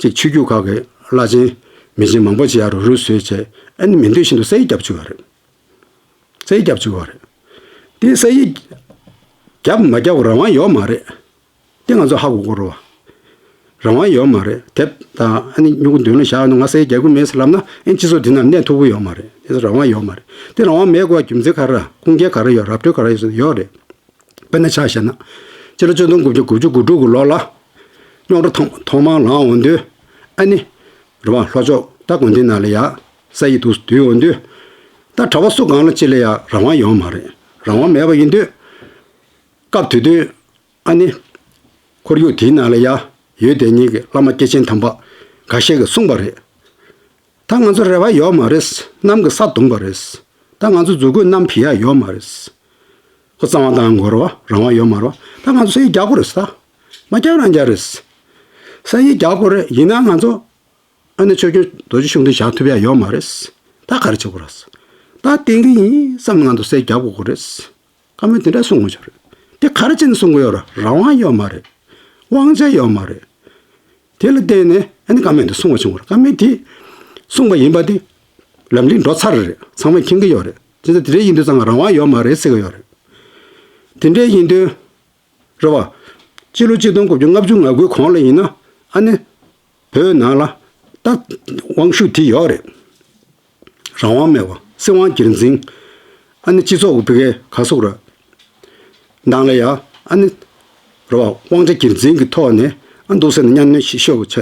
ཅིག་ཆོས་བརྒྱུད་ཁག་གི་བླ་ཆེན་མི་ཆེན་མང་པོ་ཅིག་ཡ་རུ་རུ་བཟོས་བྱས་ཨ་ནི་མི་འདོད་བཞིན་དུ་ས་ཡིག་བརྒྱབ་བཅུག་ཡོད་རེད། ས་ཡིག་བརྒྱབ་བཅུག་པ་རེད། དེ་ས་ཡིག་བརྒྱབ་མ་བརྒྱབ་རང་དབང་ཡོད་མ་རེད། དེ་ང་ཚོ་ཧ་གོ་དགོས་རེད་བ། རང་དབང་ཡོད་མ་རེད། དེབ་དང་ཨ་ནི་སྨྱུ་གུ་མདུན་ལ་བཞག་ནས་ང་ས་ཡིག་རྒྱག་གི་མེད་ཟེར་ལབ་ན་ཨེ་སྤྱི་ཚོགས་འདི་ནང་གནས་ཐུབ་ཀྱི་ཡོད་མ་རེད། དེ་ཚོ་རང་དབང་ཡོད་མ་རེད། དེ་རང་དབང་མེད་དགོས་རྒྱུ་མཚན་ག་རེ་ར་ཁུངས་སྐྱེལ་ག་རེ་ཡོད་ར་སྤྲོད་ག་རེ་ཡོད་ཟེར་ཡོད་རེད། དཔེར་ན་ཆ་བཞག་ན། སྤྱི་ལོ་ཆིག་སྟོང་དགུ་བརྒྱ་དགུ་བཅུ་གོ་དྲུག་གི་ལོ་ལ། རྙོག་དྲ་ཐོག་ཐོག་མར་ལངས་འོང་དུས། ཨ་ནི། རེད་བ། ལྷོ་ཕྱོགས་ད་དགོན་སྡེ་ནང་ལ་ཡ། ས་ཡིག་འདུག་བསྡུས་འོང་དུས། ད་གྲྭ་པ་སུ་གང་ལ་ཅི་ལ་ཡ་རང་དབང་ཡོད་མ་རེད། རང་དབང་མེད་པ་ཡིན་དུས། སྐབས་དེ་དུས། ཨ་ནི། ཁོར་ཡུག་དེའི་ནང་ལ་ཡ། ཡོད་དེ་ཉིད་ཀྱི་བླ་མ་སྐྱེས་ཆེན་དམ་པ། འགའ་ཤས་ཀྱིས་གསུངས་པ་རེད། ད་ང་ཚོ་རེ་བ་ཡོད་མ་རེད། གནམ་གྱི་ས་བརྡུངས་པ་རེད། ད་ང་ཚོ་མཛུབ་གུས་གནམ་བྱེད་ཡ་ཡོད་མ་རེད། ཁོ་གཙང་མ་བཏང་དགོས་རེད་བ། རང་དབང་ཡོད་མ་རེད་བ། ད་ང་ཚོ་ས་ཡིག་རྒྱག་དགོས་རེད་ཟེར། མ་རྒྱག་རང་རྒྱག་རེད། ས་ཡིག་རྒྱག་དགོས་རེད། ཡིན་ན་ང་ཚོ་ཨ་ནི་ཆོས་སྐྱོང་རྡོ་རྗེ་ཤུགས་ལྡན་བཞག་ཐུབ་ཡ་ཡོད་མ་རེད། ད་ག་རེ་བྱེད་དགོས་རེད། ད་བསྟན་གྱི་ཡིན་བསམ་ང་ཚོ་གསལ་རྒྱབ་དགོས་ཀྱི་རེད། བཀའ་མོལ་དེ་འདྲ་གསུང་དགོས་ཀྱི་རེད། དེ་ག་རེ་བྱས་ནས་གསུང་གི་ཡོད་རེད། རང་དབང་ཡོད་མ་རེད། དབང་ཆ་ཡོད་མ་རེད། དེ་ལ་བརྟེན་ནས་ཨ་ནི་བཀའ་མོལ་དེ་གསུང་བ་བྱུང་བ་རེད། བཀའ་མོལ་དེ་གསུངས་པ་ཡིན་པ་དེ་ལམ་ལུགས་འགྲོ་ཚར་རེད། ཚང་མས་མཁྱེན་གྱི་ཡོད་རེད། ཅི་ལྟར་དེ་འདྲ་ཡིན་དུས་ཙང་རང་དབང་ཡོད་མ་རེད་ཟེར་གྱི་ཡོད་རེད། དེ་འདྲ་ཡིན་དུས། རེད་བ། སྤྱི་ལོ་གཅིག་སྟོང་དགུ་བརྒྱ་ལྔ་བཅུ་ང་དགུའི་གོང་ལ་ཡིན་ན་ཨ་ནི། བོད་ནང་ལ་ད་དབང་ཤུགས་དེ་ཡོད་རེད། རང་དབང་མེད་པ། སྲིད་དབང་སྒེར་འཛིན། ཨ་ནི་སྤྱི་ཚོགས་ཀྱི་བི་གའི་ག་སོག་ར། ནང་ལ་ཡ་ཨ་ནི། རེད་བ། དབང་ཆ་སྒེར་འཛིན་གྱི་ཐོག་ནས་ཨ་འདུག་ཟེར་ནས་གཉའ་གནོན་ཤོར་བའི་ཆ།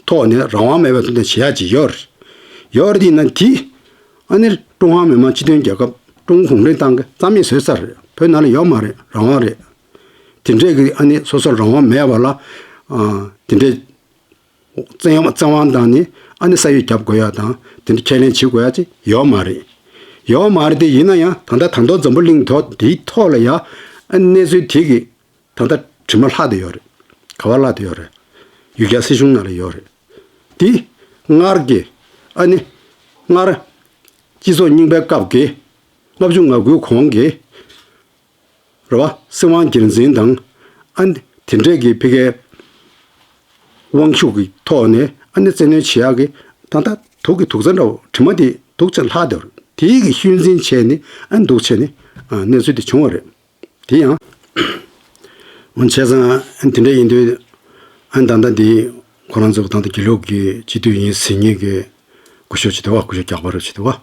ཐོག་ནས་རང་དབང་མེད་པའི་ཐོག་ནས་བྱེད་ཡག་ཅིག་ཡོད་རེད། ཡོད་རེད་དེ་ཡིན་ན་དེ། ཨ་ནི་ཀྲུང་ཧྭ་མི་དམངས་སྤྱི་མཐུན་རྒྱལ་ཁབ་ཀྲུང་གུང་ཁྲན་ཏང་གིས་རྩ་མེད་བཟོས་ཚར་རེད། བོད་ནང་ལ་ཡོད་མ་རེད། རང་དབང་རེད། དེ་འདྲས་ཀྱི་ཨ་ནི་སོ་སོར་རང་དབང་མེད་པ་ལ། ཨ། དེ་འདྲས། བཙན་བཙན་དབང་བཏང་ནས་ཨ་ནི་ས་ཡོམ་རྒྱབ་དགོས་ཡ་དང་དེ་འདྲ་ཁས་ལེན་བྱེད་དགོས་ཡ་ཅིག་ཡོད་མ་རེད། ཡོད་མ་རེད་དེ་ཡིན་ན་ཡང་ད་ལྟ་ད་དུང་འཛམ་བུ་གླིང་ཐོག་དེའི་ཐོག་ལ་ཡ་ཨ་ནི་གནས་ཚུལ་དེ་གི་ད་ལྟ་དྲི་མ་ལྷག་བསྡད་ཡོད་རེད། ག་པར་ལྷག་བསྡད་ཡོད་རེད། ཡུལ་གྱར་སྲིད་གཞུང་ནང་ལ་ཡོད་རེད། དེ་སྔར་གྱི་ཨ་ནི་སྔར་སྤྱི་ཚོགས་རྙིང་པའི་སྐབས་ཀྱི་ལྔ་བཅུ་ང་དགུའི་གོང་གི་རེད་བ། སྲིད་དབང་སྒེར་འཛིན་དང་ཨ་ནི་དེ་འདྲས་ཀྱི་ཕ་གིའི་དབང་ཤུགས་ཀྱི་ཐོག་ནས་ཨ་ནི་བཙན་གནོན་བྱེད་ཡག་གི་ད་ལྟ་དུག་གི་དུག་རྩྭ་འདྲ་བོ་དྲི་མ་དེ་དུག་ཅན་ལྷག་བསྡད་ཡོད་རེད། དེའི་གི་ཤུལ་འཛིན་བྱས་ནས་ཨ་ནི་འདུག་བྱས་ནས་ཨ་གནས་ཚུལ་དེ་བྱུང་བ་རེད། དེ་ཡང་། འོན་བྱས་ཙང་དེ་འདྲ་ཡིན་དུས་ཨ་ནི་ད་ལྟ་འདི་ཁོ་རང་ཚོ་ད་ལྟ་དགེ་ལུགས་ཀྱི་སྤྱི་འཐུས་ཡིན་ཟེར་མཁན་གྱི་སྐུ་ཞབས་ཅིག་འདུག་བ། སྐུ་ཞབས་རྒྱག་པ་རུ་ཅིག་འདུག་བ།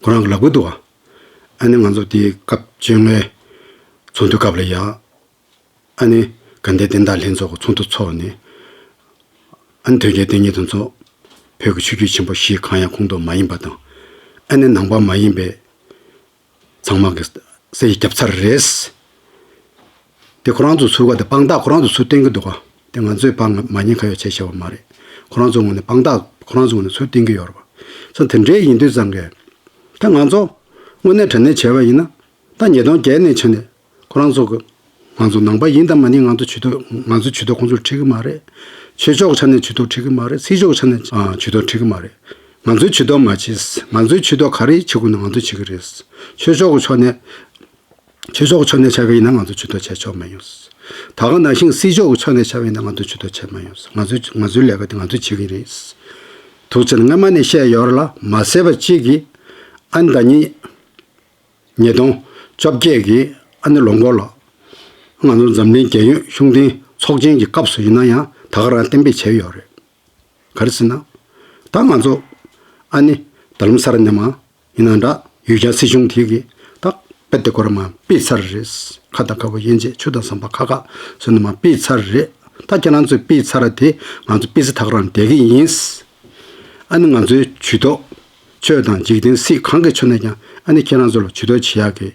ཁོ་རང་གི་ལབ་གི་འདུག་བ། ཨ་ནི་ང་ཚོ་དེའི་སྐབས་བཅོ་ལྔའི་ཚོགས་འདུའི་སྐབས་ལ་ཡ། ཨ་ནི་དགའ་ལྡན་བསྟན་བདག་ལྷན་ཚོགས་ཀྱི་ཚོགས་འདུ་ཚོགས་ནས། ཨ་ནི་དོལ་རྒྱལ་བསྟེན་མཁན་དེ་ཚོ་བོད་ཀྱི་ཆོས་བརྒྱུད་ཆེན་པོ་བཞི་གང་ཡང་ཁོངས་གཏོགས་མ་ཡིན་པ་དང་། ཨ་ནི་ནང་པ་མ་ཡིན་པའི་ཚང་མ་གི་སེ་ཡི་རྒྱབ་ཚར་རེད། དེ་ཁོ་རང་ཚོ་ཚུར་ག་དེ་དཔང་རྟགས་ཁོ་རང་ཚོ་ཚུར་བསྟན་གི་འདུག་ག། དེ་ང་ཚོས་ཕར་མ་ཉེས་ཁ་གཡོག་བྱས་བྱས་པ་མ་རེད། ཁོ་རང་ཚོ་ངོས་ནས་དཔང་རྟགས་ཁོ་རང་ཚོ་ངོས་ནས་ཚུར་བསྟན་གི་ཡོད་རེད་པ། སོ་དེ་འདྲའི་ཡིན་དུས་ཙང་གི། ད་ང་ཚོ་དངོས་གནས་དྲང་གནས་བྱས་པ་ཡིན་ན། ད་ཉིས་སྟོང་བརྒྱད་ནས་བྱས་ནས་ཁོ་རང་ཚོ་གི་ང་ཚོ་ནང་པ་ཡིན་དང་མ་ཡིན་ང་ཚོ་ཇུས་གཏོགས་ང་ཚོའི་ཇུས་གཏོགས་ཁོང་ཚོར་འཁྲི་གི་མ་རེད། ཆོས་ཕྱོགས་ཆ་ནས་ཇུས་གཏོགས་འཁྲི་གི་མ་རེད། སྲིད་ཕྱོགས་ཆ་ནས་ཨ་ཇུས་གཏོགས་འཁྲི་གི་མ་རེད། ང་ཚོའི་ཇུས་གཏོགས་མ་བྱེད། ང་ཚོའི་ཇུས་གཏོགས་ག་རེ་བྱེད་དགོས་ན་ང་ཚོས་བྱེད་ཀྱི་རེད། ཆོས་ཕྱོགས་ཀྱི་ཕྱོགས་ནས། ཆོས་ཕྱོགས་ཀྱི་ཕྱོགས་ནས་ཆ་བཞག་ཡིན་ན་ང་ཚོ་ཇུས་གཏོགས་བྱས་ཆོག་མ་ཡོང་། ད་ག་ནང་བཞིན་སྲིད་ཕྱོགས་ཀྱི་ཕྱོགས་ནས་ཆ་བཞག་ཡིན་ན་ང་ཚོ་ཇུས་གཏོགས་བྱས་མ་ཡོང་། ང་ཚོའི་ང་ཚོའི་ལས་ཀ་དེ་ང་ཚོས་བྱེད་ཀྱི་རེད། ཐུགས་རྗེ་ཆེ། སྔ་མ་ནས་བཤད་ཡོད་རེད་ལ་མ་ཟད་པ་གཅིག་གིས་ཨ་ནི་ད་ཉིས། ཉིས་སྟོང་བཅོ་བརྒྱད་ཀྱི་ཨ་ནི་ལོ་འགོ་ལ། ང་ཚོ་འཛམ་གླིང་རྒྱལ་ཡོངས་ཤུགས་ལྡན་ཚོགས་ཆེན་གྱི་སྐབས་སུ་ཡིན་ན་ཡང་ད་ག་རང་གཏན་འབེབས་བྱས་ཡོད་རེད། ག་རེ་ཟེར་ན། ད་ང་ཚོ་ཨ་ནི་རྡ་རམ་ས་ལ་ནས་མར་ཡིན་ན་འདྲ་ཡུལ་གྱར་སྲིད་གཞུང་དེ་གིས་ད་དཔེ་དེ་ཁོ་རང་མར་ཕུད་ཚར་རེད། ཁ་དང་ཁ་སྤུ་དབྱེ་འབྱེད་ཆུ་དང་ཟམ་པ་ཁ་ཁ་ཟེར་ནས་མར་ཕུད་ཚར་རེད། ད་ཁྱེད་རང་ཚོས་ཕུད་ཚར་དེ་ང་ཚོ་ཕུད་ཚེ་ད་ག་རང་བསྡད་ཀྱི་ཡིན། ཨ་ནི་ང་ཚོའི་ཇུས་གཏོགས་ཆོས་དང་འཇིག་རྟེན་སྲིད་གང་གི་ཕྱོགས་ནས་ཀྱང་ཨ་ནི་ཁྱེད་རང་ཚོ་ལ་ཇུས་གཏོགས་བྱེད་ཡག་གི་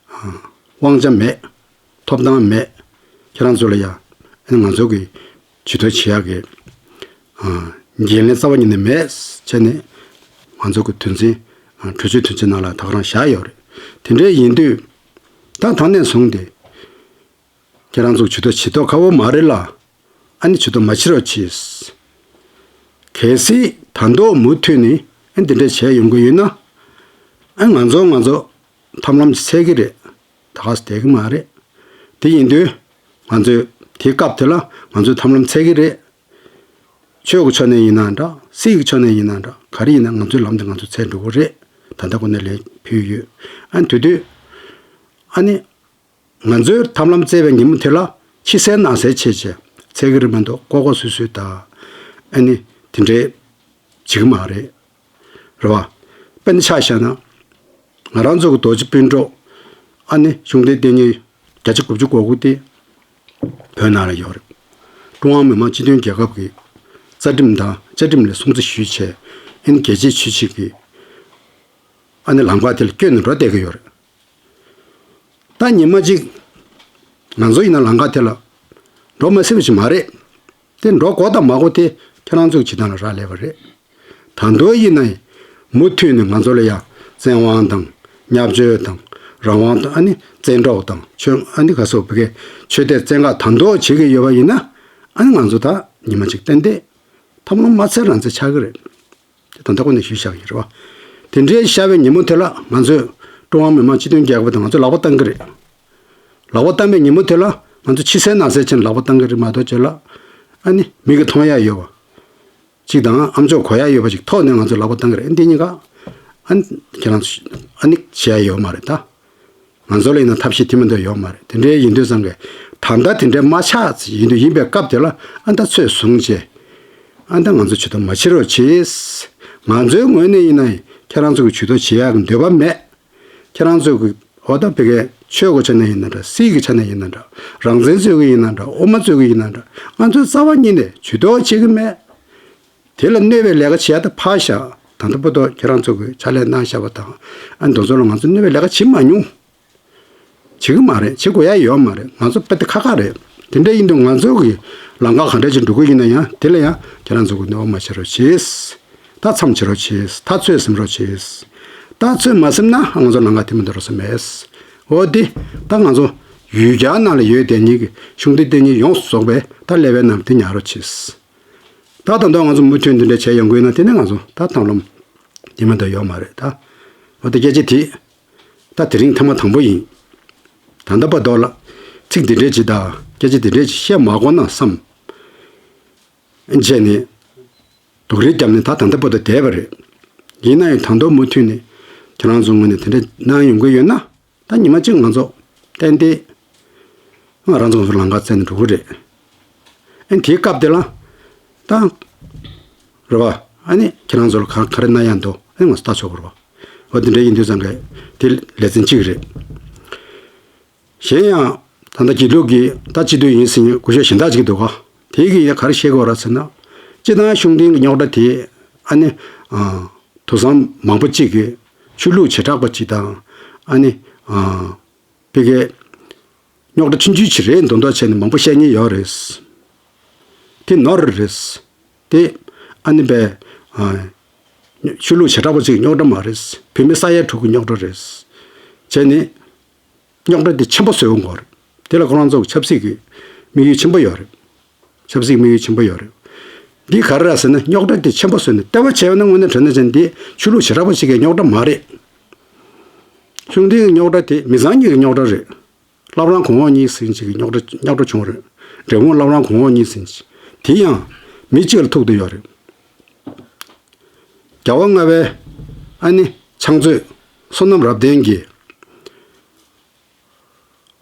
ཨ་དབང་ཆ་མེད། ཐོབ་ཐང་མེད། ཁྱེད་རང་ཚོ་ལ་ཡ་ཨ་ནི་ང་ཚོ་གི་ཇུས་གཏོགས་བྱེད་ཡག་གི་ཨ་འགན་ལེན་རྩ་བ་ཉིད་ནས་མེད་བྱས་ནས་ང་ཚོ་གི་དོན་ཚན་ཨ་གྲོས་ཆོད་དོན་ཚན་ནང་ལ་ད་ག་རང་བཞག་ཡོད་རེད། དེ་འདྲ་ཡིན་དུས་ད་ད་ནས་བཟུང་སྟེ། ཁྱེད་རང་ཚོ་ཇུས་གཏོགས་བྱེད་མདོག་ཁ་པོ་མ་རེད་ལ། ཨ་ནི་ཇུས་གཏོགས་མ་བྱེད་རོགས་གྱིས། གལ་སྲིད་ད་མདོག་མུ་མཐུད་ནས་ཨ་འདི་འདྲ་བྱས་ཡོང་གི་ཡོད་ན། ཨ་ང་ཚོ་ང་ཚོ་ཐབས་ལམ་འཚོལ་གི་རེད། ད་ག་སེ་བསྡད་གི་མ་རེད། དེ་ཡིན་དུས་ང་ཚོས་དེའི་སྐབས་དེ་ལ་ང་ཚོས་ཐབས་ལམ་འཚོལ་གི་རེད། ཆོས་ཀྱི་ཕྱོགས་ནས་ཡིན་ན་འདྲ། སྲིད་ཀྱི་ཕྱོགས་ནས་ཡིན་ན་འདྲ། ག་རེ་ཡིན་ན་ང་ཚོའི་ལམ་དེ་ང་ཚོས་འཚོལ་འགྲོ་གི་རེད། ད་ལྟ་ཁོ་ནས་ལན་ཕུལ་ཡོད། ཨ་ནི་དེ་དུས་ཨ་ནི། ང་ཚོའི་ཐབས་ལམ་བཙལ་བའི་ཉིན་མོ་དེ་ལ་ཕྱི་གསལ་ནང་གསལ་བྱས་བྱས་འཚོལ་གི་རེད་མ་གཏོགས་ལྐོག་ལྐོག་སུད་སུད་དང་ཨ་ནི་དེ་འདྲའི་བྱེད་གི་མ་རེད། རེད་བ། དཔེར་ན་ཆ་བཞག་ན། ང་རང་ཚོ་གི་རྡོ་རྗེ་སྤུན་གྲོགས་ཨ་ནི་གཞུང་འབྲེལ་བསྟེན་མཁན་བརྒྱ་ཆ་དགུ་བཅུ་གོ་དགུ་དེ་བོད་ནང་ལ་ཡོད་རེད། ཀྲུང་ཧྭ་མི་དམངས་སྤྱི་མཐུན་རྒྱལ་ཁབ་ཀྱི་རྩ་ཁྲིམས་དང་བཅའ་ཁྲིམས་ལ་སྲུང་བརྩི་ཞུས་བྱས་ཨ་ནི་རྒྱལ་གཅེས་ཆོས་གཅེས་ཀྱི་ཨ་ནི་ལམ་ཁ་དེ་ལ་བསྐྱོད་ནས་འགྲོ་བསྡད་ཀྱི་ཡོད་རེད། ད་ཉི་མ་གཅིག་ང་ཚོ་ཡིན་ན་ལམ་ཁ་དེ་ལ་འགྲོ་མ་སྲིད་པ་ཞིག་མ་རེད། དེ་འགྲོ་དགོས་དང་མ་དགོས་དེ་ཁྱེད་རང་ཚོའི་བྱེད་སྟངས་ལ་རག་ལས་པ་རེད། ད་དུང་ཡིན་ན་མུ་མཐུད་ནས་ང་ཚོ་ལ་ཡང་བཙན་དབང་དང་བརྙས་བཅོས་དང་རང་དབང་དང་ཨ་ནི་བཙན་འཕྲོག་དང་ཆོས་ཨ་ནི་ག་སོགས་བི་གའི་ཆོས་དད་བཙན་བཀག་ད་དུང་བྱེད་ཀྱི་ཡོད་པ་ཡིན་ན་ཨ་ནི་ང་ཚོ་ད་ཉི་མ་གཅིག་ཏན་ཏན་ཐབས་ལམ་མ་འཚོལ་རང་འཚོལ་ཆགས་ཀྱི་རེད། དེ་ད་ལྟ་ཁོ་ནས་ཞུས་བཞག་ཡིན་རེད་བ། དེ་འདྲའི་ཤར་བའི་ཉིན་མོ་དེ་ལ་ང་ཚོས་ཀྲུང་ཧྭ་མི་དམངས་སྤྱི་མཐུན་རྒྱལ་ཁབ་དང་ང་ཚོས་ལག་པ་བཏང་གི་རེད། ལག་པ་བཏང་བའི་ཉིན་མོ་དེ་ལ་ང་ཚོ་ཕྱི་གསལ་ནང་གསལ་བྱས་ནས་ལག་པ་བཏང་གི་རེད་མ་གཏོགས་བྱས་ལ། ཨ་ནི་མིག་གིས་མཐོང་ཡ་ཡོད་པ་ཅིག་དང་ཨ་མཆོག་གོ་ཡ་ཡོད་པ་ཅིག་ཐོག་ནས་ང་ཚོས་ལག་པ་བཏང་གི་རེད། འདི་གཉིས་ཀ་ཨ་ནི་ཁྱེད་རང་ཚོ་ཨ་ནི་བྱེད་ཡ་ཡོད་མ་རེད་ད། ང་ཚོ་ལ་ཡིན་ན་ཐབས་ཤེས་དེ་མ་གཏོགས་ཡོད་མ་རེད། དེ་འདྲའི་ཡིན་དུས་ཙང་གི་ད་ལྟ་དེ་འདྲའི་མ་ཆགས་ཡིན་དུས་ཡིན་པའི་སྐབས་དེ་ལ་ཨ་ད་ཚོད་བཟུང་བྱས། ཨ་ད་ང་ཚོ་ཇུས་གཏོགས་མ་བྱེད་རོགས་བྱེད། ང་ཚོའི་ངོས་ནས་ཡིན་ན་ཁྱེད་རང་ཚོ་གི་ཇུས་གཏོགས་བྱེད་ཡག་གི་འདོད་པ་མེད། ཁྱེད་རང་ཚོ་གི་འོ་ད་བི་གའི་ཆོས་གི་ཆ་ནས་ཡིན་ན་འདྲ། སྲིད་ཀྱི་ཆ་ནས་ཡིན་ན་འདྲ། རང་བཙན་རྩོད་ཀྱི་ཡིན་ན་འདྲ། དབུ་མ་རྩོད་ཀྱི་ཡིན་ན་འདྲ། ང་ཚོའི་རྩ་བ་ཉིད་ནས་ཇུས་གཏོགས་བྱེད་ཀྱི་མེད། དེ་ལ་གནོད་པའི་ལས་ཀ་བྱེད་ཡ་ད་ཕར་བཞག་ད་ལྟ་བར་དུ་ཁྱེད་རང་ཚོ་གིས་ཕྱག་ལས་གནང་བཞག་པ་དང་ཨ་འདི་ཚོ་ལ་ང་ཚོ་གནོད་པའི་ལས་ཀ་བྱེད་མ་མྱོང་། བྱེད་ཀྱི་མ་རེད། བྱེད་དགོས་ཡ་ཡོད་མ་རེད། ང་ཚོ་དཔེ་དེ་ཁག་ཁག་རེད། དེ་འདྲ་ཡིན་དུས་ང་ཚོ་གི་ལམ་ཁ་ག་འདྲ་ཅིག་འགྲོ་གི་ཡིན་ན་ཡང་དེ་ལ་ཡང་ཁྱེད་རང་ཚོ་གིས་གནོད་པ་མ་བྱེད་རོགས་བྱེད། ད་མཚམས་བྱེད་རོགས་བྱེད། ད་ཚོད་ཟིན་རོགས་བྱེད། ད་ཚོད་མ་ཟིན་ན་ང་ཚོ་ལམ་ཁ་དེ་མི་འདུག་རོགས་ས་མེད། འོ་དེ་ད་ང་ཚོ་ཡུལ་གྱར་ནང་ལ་ཡོད་དེ་ཉིད་ཀྱི་གཞུང་འདི་དེ་ཉིད་ཡོངས་སུ་རྫོགས་པའི་ད་ཀླད་པའི་ནང་དེ་ཉར་རོགས་བྱེད། ད་ད་ལྟ་ང་ཚོ་མུ་མཐུད་འདི་འདྲ་བྱས་ཡོང་དགོས་ན་དེ་ནི་ང་ཚོ་ད་ཐང་ལམ་དེ་མ་གཏོགས་ཡོད་མ་རེད་ད། འོ་དེ་སྐད་ཆ་དེ་ད་དེ་རིང་ཐེངས་མ་དང་པོ་ཡིན། ད་ལྟ་བར་དུ་ལ་ཚིག་འདི་འདྲས་ཅིག་དང་སྐད་ཆ་འདི་འདྲས་ཅིག་བཤད་མ་དགོས་ན་བསམ་བྱས་ནས་སྡུག་རུས་བརྒྱབ་ནས་ད་ད་ལྟ་བར་དུ་བསྡད་པ་རེད། ཡིན་ན་ཡང་ད་དུང་མུ་མཐུད་ནས་ཁྱེད་རང་ཚོའི་ངོས་ནས་དེ་འདྲ་གནང་ཡོང་གི་ཡོད་ན། ད་ཉི་མ་གཅིག་ང་ཚོ་ཏན་ཏན་ང་རང་ཚོ་ལམ་ཁ་བཙལ་ནས་འགྲོ་གི་རེད། ཨ་ནི་དེའི་སྐབས་དེ་ལ་ད་རེད་བ། ཨ་ནི་ཁྱེད་རང་ཚོ་ལ་ག་ག་རེ་གནང་ཡག་འདུག་ཨ་ནི་ང་ཚོ་ལྟ་ཆོག་གི་རེད་བ། འོ་དེ་འདྲ་ཡིན་དུས་ཙང་གི་དེ་ལེ་ཚན་གཅིག་རེད། གཞན་ཡང་ད་ལྟ་སྐྱིད་སྡུག་གི་ད་སྤྱི་འཐུས་ཡིན་ཟིན་སྐུ་ཞབས་གཞན་དག་ཅིག་འདུག་ག་དེ་གིས་ཡང་ག་རེ་བཤད་དགོས་ར་ཟེར་ན། སྤྱི་བཏང་གཞུང་འབྲེལ་གྱི་རྙོག་དྲ་དེ་ཨ་ནི་ཨ་དུས་སང་མང་པོ་གཅིག་གིས་ཆོས་ལུགས་བྱེ་བྲག་པ་གཅིག་དང་ཨ་ནི་ཨ་ཕ་གིའི་རྙོག་དྲ་ཆུང་ཆུང་ཅིག་རེད་མདོག་མདོག་བྱས་ནས་མང་པོ་བཤད་མཁན་ཡོད་རེད། དེ་ནོར་རེད། དེ་ཨ་ནི་པའི་ཨ་ཆོས་ལུགས་བྱེ་བྲག་པ་ཅིག་རྙོག་དྲ་མ་རེད། བོད་མི་ས་ཡ་དྲུག་གི་རྙོག་དྲ་རེད། བྱས་ནས་རྙོག་དྲ་དེ་ཆེན་པོ་བཟོ་དགོས་རེད། དེ་ལ་ཁོ་རང་ཚོ་ཆབ་སྲིད་ཀྱི་དམིགས་ཡུལ་ཆེན་པོ་ཡོད་རེད། ཆབ་སྲིད་དམིགས་ཡུལ་ཆེན་པོ་ཡོད་རེད། འདི་ག་རེ་རེད་ཟེར་ན་རྙོག་དྲ་དེ་ཆེན་པོ་བཟོས་ནས་ལྟེ་བ་བྱས་པ་ན་དངོས་གནས་དྲང་གནས་བྱས་ན་འདི་ཆོས་ལུགས་བྱེ་བྲག་པ་ཅིག་གི་རྙོག་དྲ་མ་རེད། གཞུང་འབྲེལ་གྱི་རྙོག་དྲ་དེ་མི་ཚང་གཉིས་ཀྱི་རྙོག་དྲ་རེད། བླ་བྲང་གོང་འོག་གཉིས་ཟིན་ཅིག་གི་རྙོག་དྲ་རྙོག་དྲ་བྱུང་རེད། འབྲས་སྤུངས་བླ་བྲང་གོང་འོག་གཉིས་ཟིན་ཅིག་དེ་ཡང་མི་གཅིག་ལ་ཐུག་བསྡད་ཡོད་རེད། རྒྱལ་བ་ལྔ་པའི་ཨ་ནི་ཕྱག་མཛོད་བསོད་ནམས་རབ་བརྟན་གྱིས་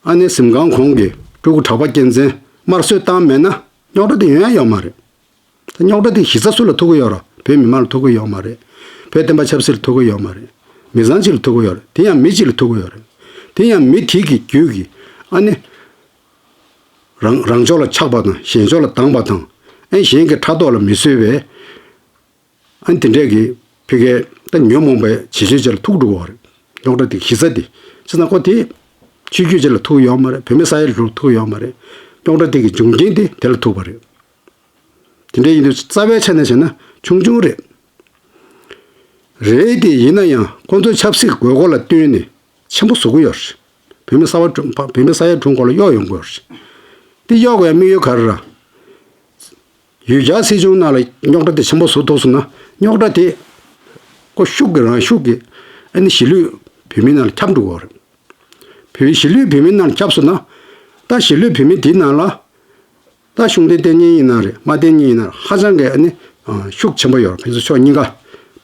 ཨ་ནི་གཟིམ་ཁང་གོང་གི་སྤྲུལ་སྐུ་གྲགས་པ་རྒྱལ་མཚན་དམར་གསོད་བཏང་མེད་ན་རྙོག་དྲ་དེ་ཡོང་ཡ་ཡོད་མ་རེད། ད་རྙོག་དྲ་དེ་གཞི་རྩ་སུ་ལ་ཐུག་གི་ཡོད་ར། བོད་མི་མང་ལ་ཐུག་གི་ཡོད་མ་རེད། བོད་བསྟན་པ་ཆབ་སྲིད་ལ་ཐུག་གི་ཡོད་མ་རེད། མི་ཚང་གཅིག་ལ་ཐུག་གི་ཡོད་རེད། དེ་ཡང་མི་གཅིག་ལ་ཐུག་གི་ཡོད་རེད། དེ་ཡང་མི་དེ་གི་རྒྱུད་ཀྱི་ཨ་ནི་རང་རང་ཕྱོགས་ལ་ཆགས་པ་དང་གཞན་ཕྱོགས་ལ་སྡང་བ་དང་ཨ་ནི་གཞན་གྱི་ཕྲག་དོག་ལ་མི་བཟོད་པའི་ཨ་ནི་དེ་འདྲས་ཀྱི་ཕ་གིའི་ད་ཉོན་མོངས་པའི་བྱེད་སྤྱོད་ཅིག་ལ་ཐུག་འགྲོ་གི་ཡོད་རེད། རྙོག་དྲ་དེ་གཞི་རྩ་དེ་བྱས་ཙང་ཁོ་དེ་ཆོས་བརྒྱུད་ཅིག་ལ་ཐུག་གི་ཡོད་མ་རེད། བོད་མི་ས་ཡ་དྲུག་ལ་ཐུག་གི་ཡོད་མ་རེད། རྙོག་དྲ་དེ་གི་འབྱུང་རྐྱེན་དེ་དེ་ལ་ཐུག་པ་རེད། དེ་འདྲ་ཡིན་དུས་རྩ་བའི་ཆ་ནས་བྱས་ན་ཆུང་ཆུང་རེད། རེད་དེ་ཡིན་ན་ཡང་ཁོང་ཚོའི་ཆབ་སྲིད་དགོས་མཁོ་ལ་བསྟུན་ནས་ཆེན་པོ་བཟོ་གི་ཡོད་རེད། བོད་མི་ས་བ་བོད་མི་ས་ཡ་དྲུག་སྐོར་ལ་གཡོག་ཡོང་གི་ཡོད་རེད། དེ་གཡོག་དགོས་ཡ་དམིགས་ཡུལ་ག་རེ་ར། ཡུལ་གྱར་སྲིད་གཞུང་ནང་ལ་རྙོག་དྲ་དེ་ཆེན་པོ་བཟོ་ཐུབ་སོང་ན་རྙོག་དྲ་དེ་ཁོ་ཤུགས་ཀྱིས་རང་ཤུགས་ཀྱིས་ཨ་ནི་གཞིས་ལུས་བོད་མི་ནང་ལ་ཁྱབ་འགྲོ་གི་ཡོད་རེད། བོད་གཞིས་ལུས་བོད་མི་ནང་ཁྱབ་སོང་ན། ད་གཞིས་ལུས་བོད་མི་དེའི་ནང་ལ་ད་གཞུང་འབྲེལ་བསྟེན་མཁན་ཡིན་ན་རེད། མ་བསྟེན་མཁན་ཡིན་ན་རེད། ཧ་ཅང་གི་ཨ་ནི་ཤུགས་ཆེན་པོ་ཡོད་རེད། ཕན་ཚུན་ཕྱོགས་གཉིས་ཀ་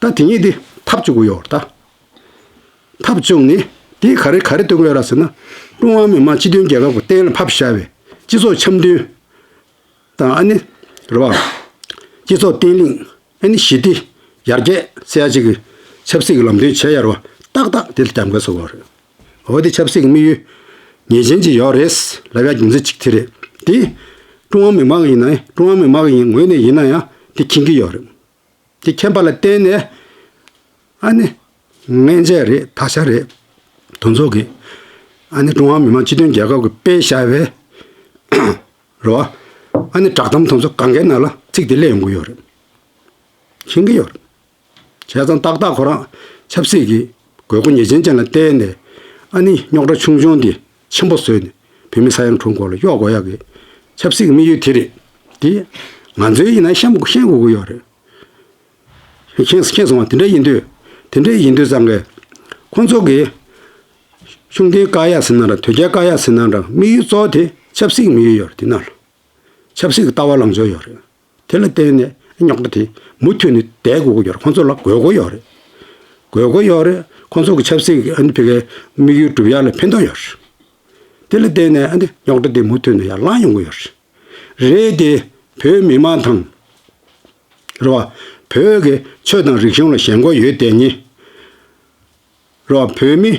ད་དེ་གཉིས་དེ་འཐབ་བཅུག་གི་ཡོད་རེད། ད་འཐབ་བཅུག་ནས་དེ་ག་རེ་ག་རེ་སྟོན་གི་ཡོད་རེད་ཟེར་ན། ཀྲུང་ཧྭ་མི་དམངས་སྤྱི་མཐུན་རྒྱལ་ཁབ་ཀྱི་གཏན་ལ་ཕབ་བཞག་པའི་སྤྱི་ཚོགས་འཆམ་མཐུན་དང་ཨ་ནི་རེད་བ། སྤྱི་ཚོགས་བརྟན་ལྷིང་ཨ་ནི་ཞི་བདེ་ཡར་རྒྱས་ཟེར་ཡ་ཅིག་གི་ཆབ་སྲིད་ཀྱི་ལམ་སྟོན་བྱས་ཡོད་རེད་བ། ཏག་ཏག་དེ་ལ་རྒྱབ་འགལ་བཟོ་གི་ཡོད་རེད། འོ་དེ་ཆབ་སྲིད་ཀྱི་དམིགས་ཡུལ་ངེས་ཅན་ཅིག་ཡོད་རེད་ལབ་ཡ་རྒྱུ་མཚན་གཅིག་དེ་རེད། དེ་ཀྲུང་ཧྭ་མི་དམངས་ཡིན་ན་ཀྲུང་ཧྭ་མི་དམངས་ཡིན་ངོས་ནས་ཡིན་ན་ཡང་དེ་མཁྱེན་གྱི་ཡོད་རེད། དེ་མཁྱེན་པ་ལ་བརྟེན་ནས་ཨ་ནི་སྔོན་ཆད་རེད། ད་ཆ་རེད། དེ་ཚོ་གིས་ཨ་ནི་ཀྲུང་ཧྭ་མི་དམངས་སྤྱི་མཐུན་རྒྱལ་ཁབ་ཀྱིས་སྤེལ་བཞག་པའི་རེད་བ། ཨ་ནི་བསྒྲགས་གཏམ་དེ་ཚོ་གང་གའི་ནང་ལ་ཚིག་དེ་སླེབས་ཡོང་གི་ཡོད་རེད། མཁྱེན་གྱི་ཡོད་རེད། བྱས་ཙང་ཏག་ཏག་ཁོ་རང་ཆབ་སྲིད་ཀྱི་དགོས་མཁོ་ངེས་ཅན་ཅན་ལ་བལྟས་ནས་ཨ་ནི་རྙོག་དྲ་ཆུང་ཆུང་འདི་ཆེན་པོ་བཟོས་ནས་བོད་མི་ས་ཡ་དྲུག་སྐོར་ལ་གཡོག་དགོས་ཡག་གི་ཆབ་སྲིད་ཀྱི་དམིགས་ཡུལ་དེ་རེད། དེ་ང་ཚོའི་ཡིན་ན་ཤེས་ཤེས་དགོས་ཀྱི་ཡོད་རེད། མཁྱེན་མཁྱེན་སོང་བ་དེ་འདྲ་ཡིན་དུས་ དེ་འདྲ་ཡིན་དུས་ཙང་གི་ཁོང་ཚོ་གི་ཤུགས་རྐྱེན་བཀག་ཡག་ཟེར་ན་འདྲ། དོལ་རྒྱལ་བཀག་ཡག་ཟེར་ན་འདྲ། དམིགས་ཡུལ་གཙོ་བོ་དེ་ཆབ་སྲིད་ཀྱི་དམིགས་ཡུལ་ཡོད་རེད། དེ་ནང་ལ་ཆབ་སྲིད་ཀྱི་ལྟ་བ་ལངས་ཕྱོགས་ཡོད་རེད། དེ་ལ་བརྟེན་ནས་རྙོག་དྲ་དེ་མུ་མཐུད་ནས་བསྡད་དགོས་ཀྱི་ཡོད་རེད། ཁོང་ཚོ་ལ་དགོས་མཁོ་ཡོད་རེད། དགོས་མཁོ་ཡོད་རེད། ཁོང་ཚོ་གི་ཆབ་སྲིད་ཀྱི་ཨ་ནི་ཕ་གིའི་དམིགས་ཡུལ་སྒྲུབ་ཡག་ལ་ཕན་ཐོགས་ཡོད་རེད། དེ་ལ་བརྟེན་ནས་ཨ་ནི་རྙོག་དྲ་དེ་མུ་མཐུད་ནས་ཡར་ལངས་ཡོང་གི་ཡོད་རེད། རེད་དེ། བོད་མི་མང་དང་། རེད་བ། བོད་ཀྱི་ཆོས་དང་རིག་གཞུང་ལ་ཞེན་ཁོག་ཡོད་དེ་ཉིད། རེད་བ། བོད་མི་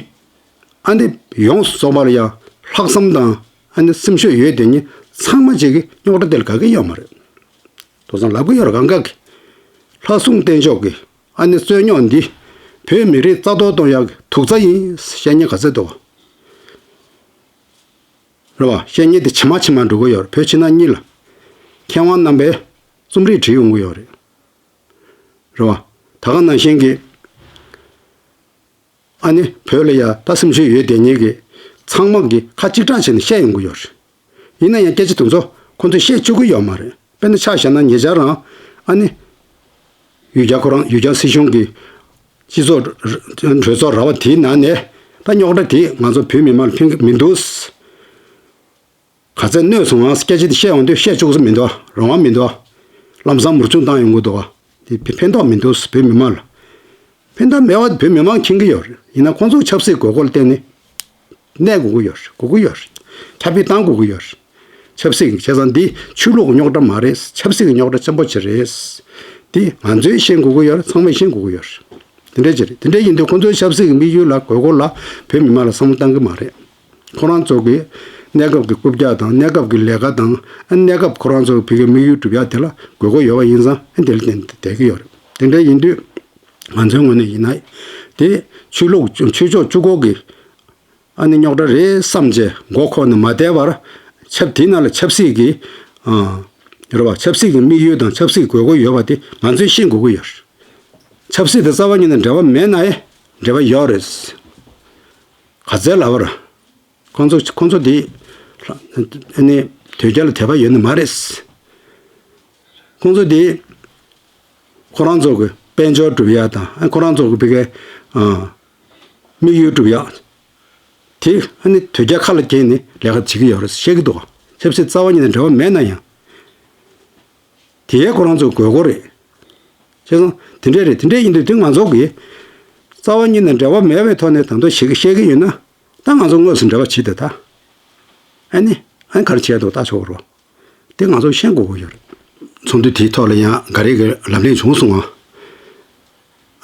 ཨ་འདི་ཡོངས་སུ་རྫོགས་པ་ལ་ཡང་ལྷག་བསམ་དང་ཨ་ནི་སེམས་ཤུགས་ཡོད་དེ་ཉིད་ཚང་མ་ཅིག་གིས་རྙོག་དྲ་དེ་ལ་དགའ་གི་ཡོད་མ་རེད། དེང་སང་ལབ་གི་ཡོད་རེད། གང་ག་གི་ལྷ་སྲུང་བསྟེན་ཕྱོགས་ཀྱི་ཨ་ནི་རྩོད་རྙོག་འདི་བོད་མི་རིགས་རྩ་གཏོར་གཏོང་ཡག་གི་དུག་རྩྭ་ཡིན་བཤད་མཁན་ག་ཚོད་འདུག་ག་རེད་བ། བཤད་མཁན་དེ་ཇེ་མང་ཇེ་མང་འགྲོ་གི་ཡོད་རེད། བོད་ཕྱི་ནང་གཉིས་ལ་མཁས་དབང་རྣམ་པས་རྩོམ་རིག་བྲིས་ཡོང་གི་ཡོད་རེད། རེད་བ། ད་ག་ནང་བཞིན་གྱི་ཨ་ནི་བོད་ལ་ཡ་ད་སེམས་ཤུགས་ཡོད་དེ་ཉིད་ཀྱི་ཚང་མ་གི་ཁ་གཅིག་གྲགས་བྱས་ནས་བཤད་ཡོང་གི་ཡོད་རེད། ཡིན་ན་ཡང་སྐད་ཆ་དེ་ཚོ་ཁོང་ཚོས་བཤད་བཅུག་གི་ཡོད་མ་རེད། དཔེར་ན་ཆ་བཞག་ན་ཉེ་ཆར་རང་ཨ་ནི་ཡུལ་གྱར་ཁོ་རང་ཡུལ་གྱར་སྲིད་གཞུང་གི་སྤྱི་ཚོགས་གྲོས་ཚོགས་ར་བ་དེའི་ནང་ནས་ད་རྙོག་དྲ་དེ་ང་ཚོ་བོད་མི་མང་ལ་ཕན་གི་མི་འདུག་ག་ཚད་གནོད་སོང་ང་སྐད་ཆ་དེ་བཤད་ཡོང་དུས་བཤད་ཆོག་ས་མི་འདུག་རང་དབང་མི་འདུག་ལམ་སང་མུར་ཆུང་བཏང་ཡོང་གི་འདུག་དེ་ཕན་ཐོགས་མི་འདུག་བོད་མི་མང་ལ། ཕན་ཐོགས་མེད་པ་བོད་མི་མང་མཁྱེན་གི་ཡོད་རེད། ཡིན་ན་ཁོང་ཚོ་ཆབ་སྲིད་དགོས་མཁོ་ལ་བརྟེན་ནས་གནས་དགོས་ཀྱི་ཡོད་རེད། དགོས་ཀྱི་ཡོད་རེད། ཁྱབ་སྤེལ་བཏང་དགོས་ཀྱི་ཡོད་རེད། ཆབ་སྲིད་ཀྱི་བྱས་ཙང་འདི་ཆོས་ལུགས་ཀྱི་རྙོག་དྲ་མ་རེད། ཆབ་སྲིད་ཀྱི་རྙོག་དྲ་ཆེན་པོ་ཅིག་རེད། འདི་ང་ཚོས་ཤེས་དགོས་ཀྱི་ཡོད་རེད། ཚང་མས་ཤེས་དགོས་ཀྱི་ཡོད་རེད། དེ་འདྲ་ཅིག་རེད། དེ་འདྲ་ཡིན་དུས་ཁོང་ཚོའི་ཆབ་སྲིད་ཀྱི་དམིགས་ཡུལ་ལ་དགོས་མཁོ་ལ་བོད་མི་མང་ལ་བསམ་བློ་བཏང་གི་མ་རེད། ཁོ་རང་ཚོ་གི་གནས་སྐབས་ཀྱི་རྐུབ་བཀྱག་དང་གནས་སྐབས་ཀྱི་ལས་ཀ་དང་གནས་སྐབས་ཁོ་རང་ཚོ་གི་བོད་ཀྱི་དམིགས་ཡུལ་སྒྲུབ་ཡག་དེ་ལ་དགོས་མཁོ་ཡོད་པ་ཡིན་ཙང་དེ་ལ་བརྟེན་ཏེ་བསྡད་ཀྱི་ཡོད་རེད། དེ་འདྲ་ཡིན་དུས་ང་ཚོའི་ངོས་ནས་ཡིན་ན་དེ་ཆོས་ལུགས་ཆོས་ཕྱོགས་གཅིག་པོ་གི་ཨ་ནི་རྙོག་དྲ་རེད་བསམ་བྱས་མགོ་འཁོར་ནས་མ་བསྡད་པར་ཆབ་དེའི་ནང་ལ་ཆབ་སྲིད་ཀྱི་ཨ་རེད་བ། ཆབ་སྲིད་ཀྱི་དམིགས་ཡུལ་དང་ཆབ་སྲིད་དགོས་མཁོ་ཡོད་པ་དེ་ང་ཚོས་ཤེས་དགོས་ཀྱི་ཡོད་རེད། ཆབ་སྲིད་དེ་རྩ་བ་ཉིད་ནས་འབྲེལ་བ་མེད་ན་ཡང་འབྲེལ་བ་ཡོད་རེད། ག་ཚད་ལབ་པར། ཁོང་ཚོ་ཁོང་ཚོ་དེ་ཨ་ནི་དོལ་རྒྱལ་ལ་དད་པ་ཡོད་ནི་མ་རེད། ཁོང་ཚོ་དེ་ཁོ་རང་ཚོ་གི་དཔལ་འབྱོར་སྒྲུབ་ཡ་དང་ཨ་ཁོ་རང་ཚོ་གི་བི་གའི་ཨ་དམིགས་ཡུལ་སྒྲུབ་ཡ་དེ་ཨ་ནི་དོལ་རྒྱལ་ཁ་ལ་འཁྱེར་ནས་ལས་ཀ་བྱེད་ཀྱི་ཡོད་རེད་བཤད་ཀྱི་འདུག་ཆབ་སྲིད་རྩ་བ་ཉིད་ནས་འབྲེལ་བ་མེད་ན་ཡང་། དེ་ཡས་ཁོ་རང་ཚོ་དགོས་མཁོ་རེད། བྱས་ཙང་དེ་འདྲས་རེད། དེ་འདྲས་ཡིན་དུས་དེ་ང་ཚོ་གིས་རྩ་བ་ཉིད་ནས་འབྲེལ་བ་མེད་པའི་ཐོག་ནས་ད་དུང་བཤད་ཀྱི་བཤད་ཀྱི་ཡོད་ན་ད་ང་ཚོ་དངོས་སུ་འབྲེལ་བ་བྱེད་དེ་ད་ཨ་ནི་ཨ་ནི་ག་རེ་བྱས་འདུག་ལྟ་ཆོག་རོགས། དེ་ང་ཚོ་ཤེས་དགོས་ཀྱི་ཡོད་རེད། ཚོགས་འདུ་དེའི་ཐོག་ལ་ཡང་འགའ་རེ་གི་ལབ་གླེང་བྱུང་སོང་ང་།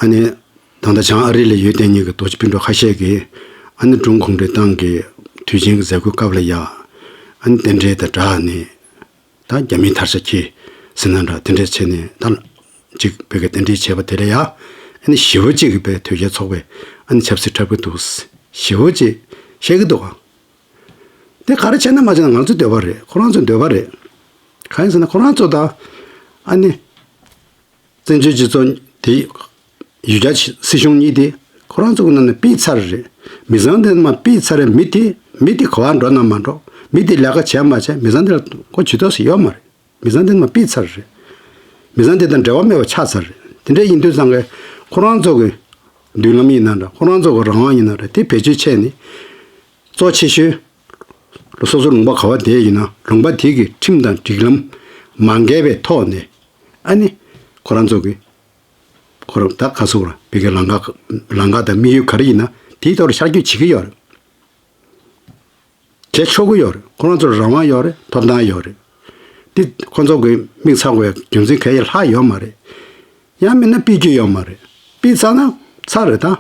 ཨ་ནི་ད་ལྟ་བྱང་ཨ་རི་ལ་ཡོད་དེ་ཉིད་ཀྱི་རྡོ་རྗེ་སྤུན་གྲོགས་ཁ་ཤས་ཀྱིས་ཨ་ནི་ཀྲུང་གུང་ཁྲན་ཏང་གི་དུས་ཆེན་གྱི་མཛད་སྒོའི་སྐབས་ལ་ཡ་ཨ་ནི་རྟེན་འབྲེལ་དང་སྦྲགས་ནས། ད་རྒྱ་མིའི་དར་ཆ་འཁྱེར་ཟེར་ན་འདྲ་དེ་འདྲས་བྱས་ནས་ད་ཅིག་བོད་ཀྱི་རྟེན་འབྲེལ་བྱས་པ་དེ་ལ་ཡ་ཨ་ནི་ཞེ་པོ་ཅིག་གི་བོད་དོལ་རྒྱལ་ཚོགས་པས་ཨ་ནི་ཆབ་སྲིད་འཁྲབ་ཀྱི་འདུག་ཞེ་པོ་ཅིག་བཤད་ཀྱི་འདུག་ག་དེ་ག་རེ་བྱས་ན་མ་བྱས་ན་ང་ཚོའི་འདོད་པ་རེད། ཁོ་རང་ཚོའི་འདོད་པ་རེད། གང་ཡིན་ཟེར་ན་ཁོ་རང་ཚོ་ད་ཨ་ནི་བཙན་བྱོལ་སྤྱི་ཚོགས་དེ་ཡུལ་གྱར་སྲིད་གཞུང་གཉིས་དེ་ཁོ་རང་ཚོ་གི་ནང་ནས་ཕུད་ཚར་རེད། མི་ཚང་དེ་མར་ཕུད་ཚར་རེད། མི་དེ་མི་དེ་ག་པར་འགྲོ་ན་མ་འགྲོ། མི་དེ་ལས་ཀ་བྱས་མ་བྱས་མི་ཚང་དེ་ལ་ཁོ་ཇུས་གཏོགས་སུ་ཡོད་མ་རེད། མི་ཚང་དེ་མར་ཕུད་ཚར་རེད། མི་ཚང་དེ་དང་འབྲེལ་བ་མེད་པ་ཆགས་ཚར་རེད། དེ་འདྲ་ཡིན་དུས་ཙང་གི་ཁོ་རང་ཚོ་གི་མདུན་ལམ་ཡིན་ན་འདྲ། ཁོ་རང་ཚོ་གི་རང་དབང་ཡིན་ན་འདྲ། དེ་བེད་སྤྱོད་བྱས་ནས་གཙོ་ཆེ་ཤོས་སོ་སོ་ལུང་པ་ག་པ་བསྡད་ཡིན་ན་ལུང་པ་དེ་གི་ཁྲིམས་དང་སྒྲིག་ལམ་མ་འགལ་བའི་ཐོག་ནས་ཨ་ནི་ཁོ་རང་ཚོ་གི་ཁོ་རང་ད་ག་སུ་ར་བི་གའི་ལམ་ཁ་ལམ་ཁ་དང་དམིགས་ཡུལ་ག་རེ་ཡིན་ན་དེའི་ཐོག་ལ་ཤར་བསྐྱོད་བྱེད་ཀྱི་ཡོད་རེད། བྱེད་ཆོག་གི་ཡོད་རེད། ཁོ་རང་ཚོར་རང་དབང་ཡོད་རེད། ཐོབ་ཐང་ཡོད་རེད། འདི་ཁོ་ཚོ་གི་མིག་ཚ་དགོས་རྒྱུ་མཚན་ག་ཡེ་ལྷག་ཡོད་མ་རེད། ཡང་མིན་ན་ཕུད་རྒྱུ་ཡོད་མ་རེད། ཕུད་ཚར་ན་ཚར་རེད་ད།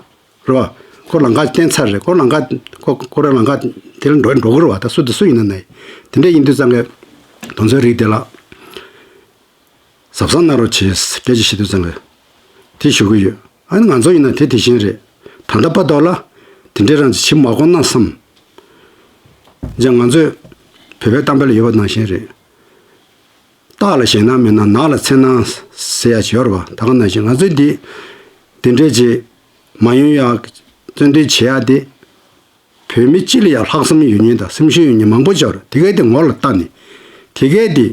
རེད་བ། ཁོ་ལམ་ཁ་བསྟན་ཚར་རེད། ཁོ་ལམ་ཁ་ཁོ་ཁོ་རང་ལམ་ཁ་དེ་ལ་འགྲོ་འགྲོ་གི་རེད་བ། ད་སུ་དེ་སུ་ཡིན་ན་ནའི་དེ་འདྲ་ཡིན་དུས་ཙང་གི་དོན་ཚན་རིགས་དེ་ལ། གཟབ་གཟབ་གནང་རོགས་བྱེད། སྐད་ཆ་བཤད་དུས་ཙང་གི་དེ་ཞུ་གི་ཡོད། ཨ་ནི་ང་ཚོ་ཡིན་ན་དེ་དེ་བཞིན་རེད། ད་ལྟ་བར་དུ་ལ་དེ་འདྲའི་རང་ཅིག་བྱེད་མ་དགོས་ན་བསམ། ཅང་ང་ཚོས་བོད་པའི་གཏམ་དཔེ་ལ་ཡོད་པ་ནང་བཞིན་རེད། སྟག་ལ་ཞེད་སྣང་མེད་ན་ནགས་ལ་འཚེར་སྣང་ཟེར་ཡ་ཅིག་ཡོད་རེད་བ། ད་ག་ནང་བཞིན་ང་ཚོས་འདི་དེ་འདྲའི་ཅིག་མ་ཡོང་ཡ་བཙན་འདུལ་བྱེད་ཡ་དེ། བོད་མི་སྤྱི་ལ་ཡང་ལྷག་བསམ་ཡོད་མཁན་དང་སེམས་ཤུགས་ཡོད་མཁན་མང་པོ་ཅིག་ཡོད་རེད། དེ་གས་དེ་ངོ་ལ་བལྟ་ནས་དེ་གས་དེ་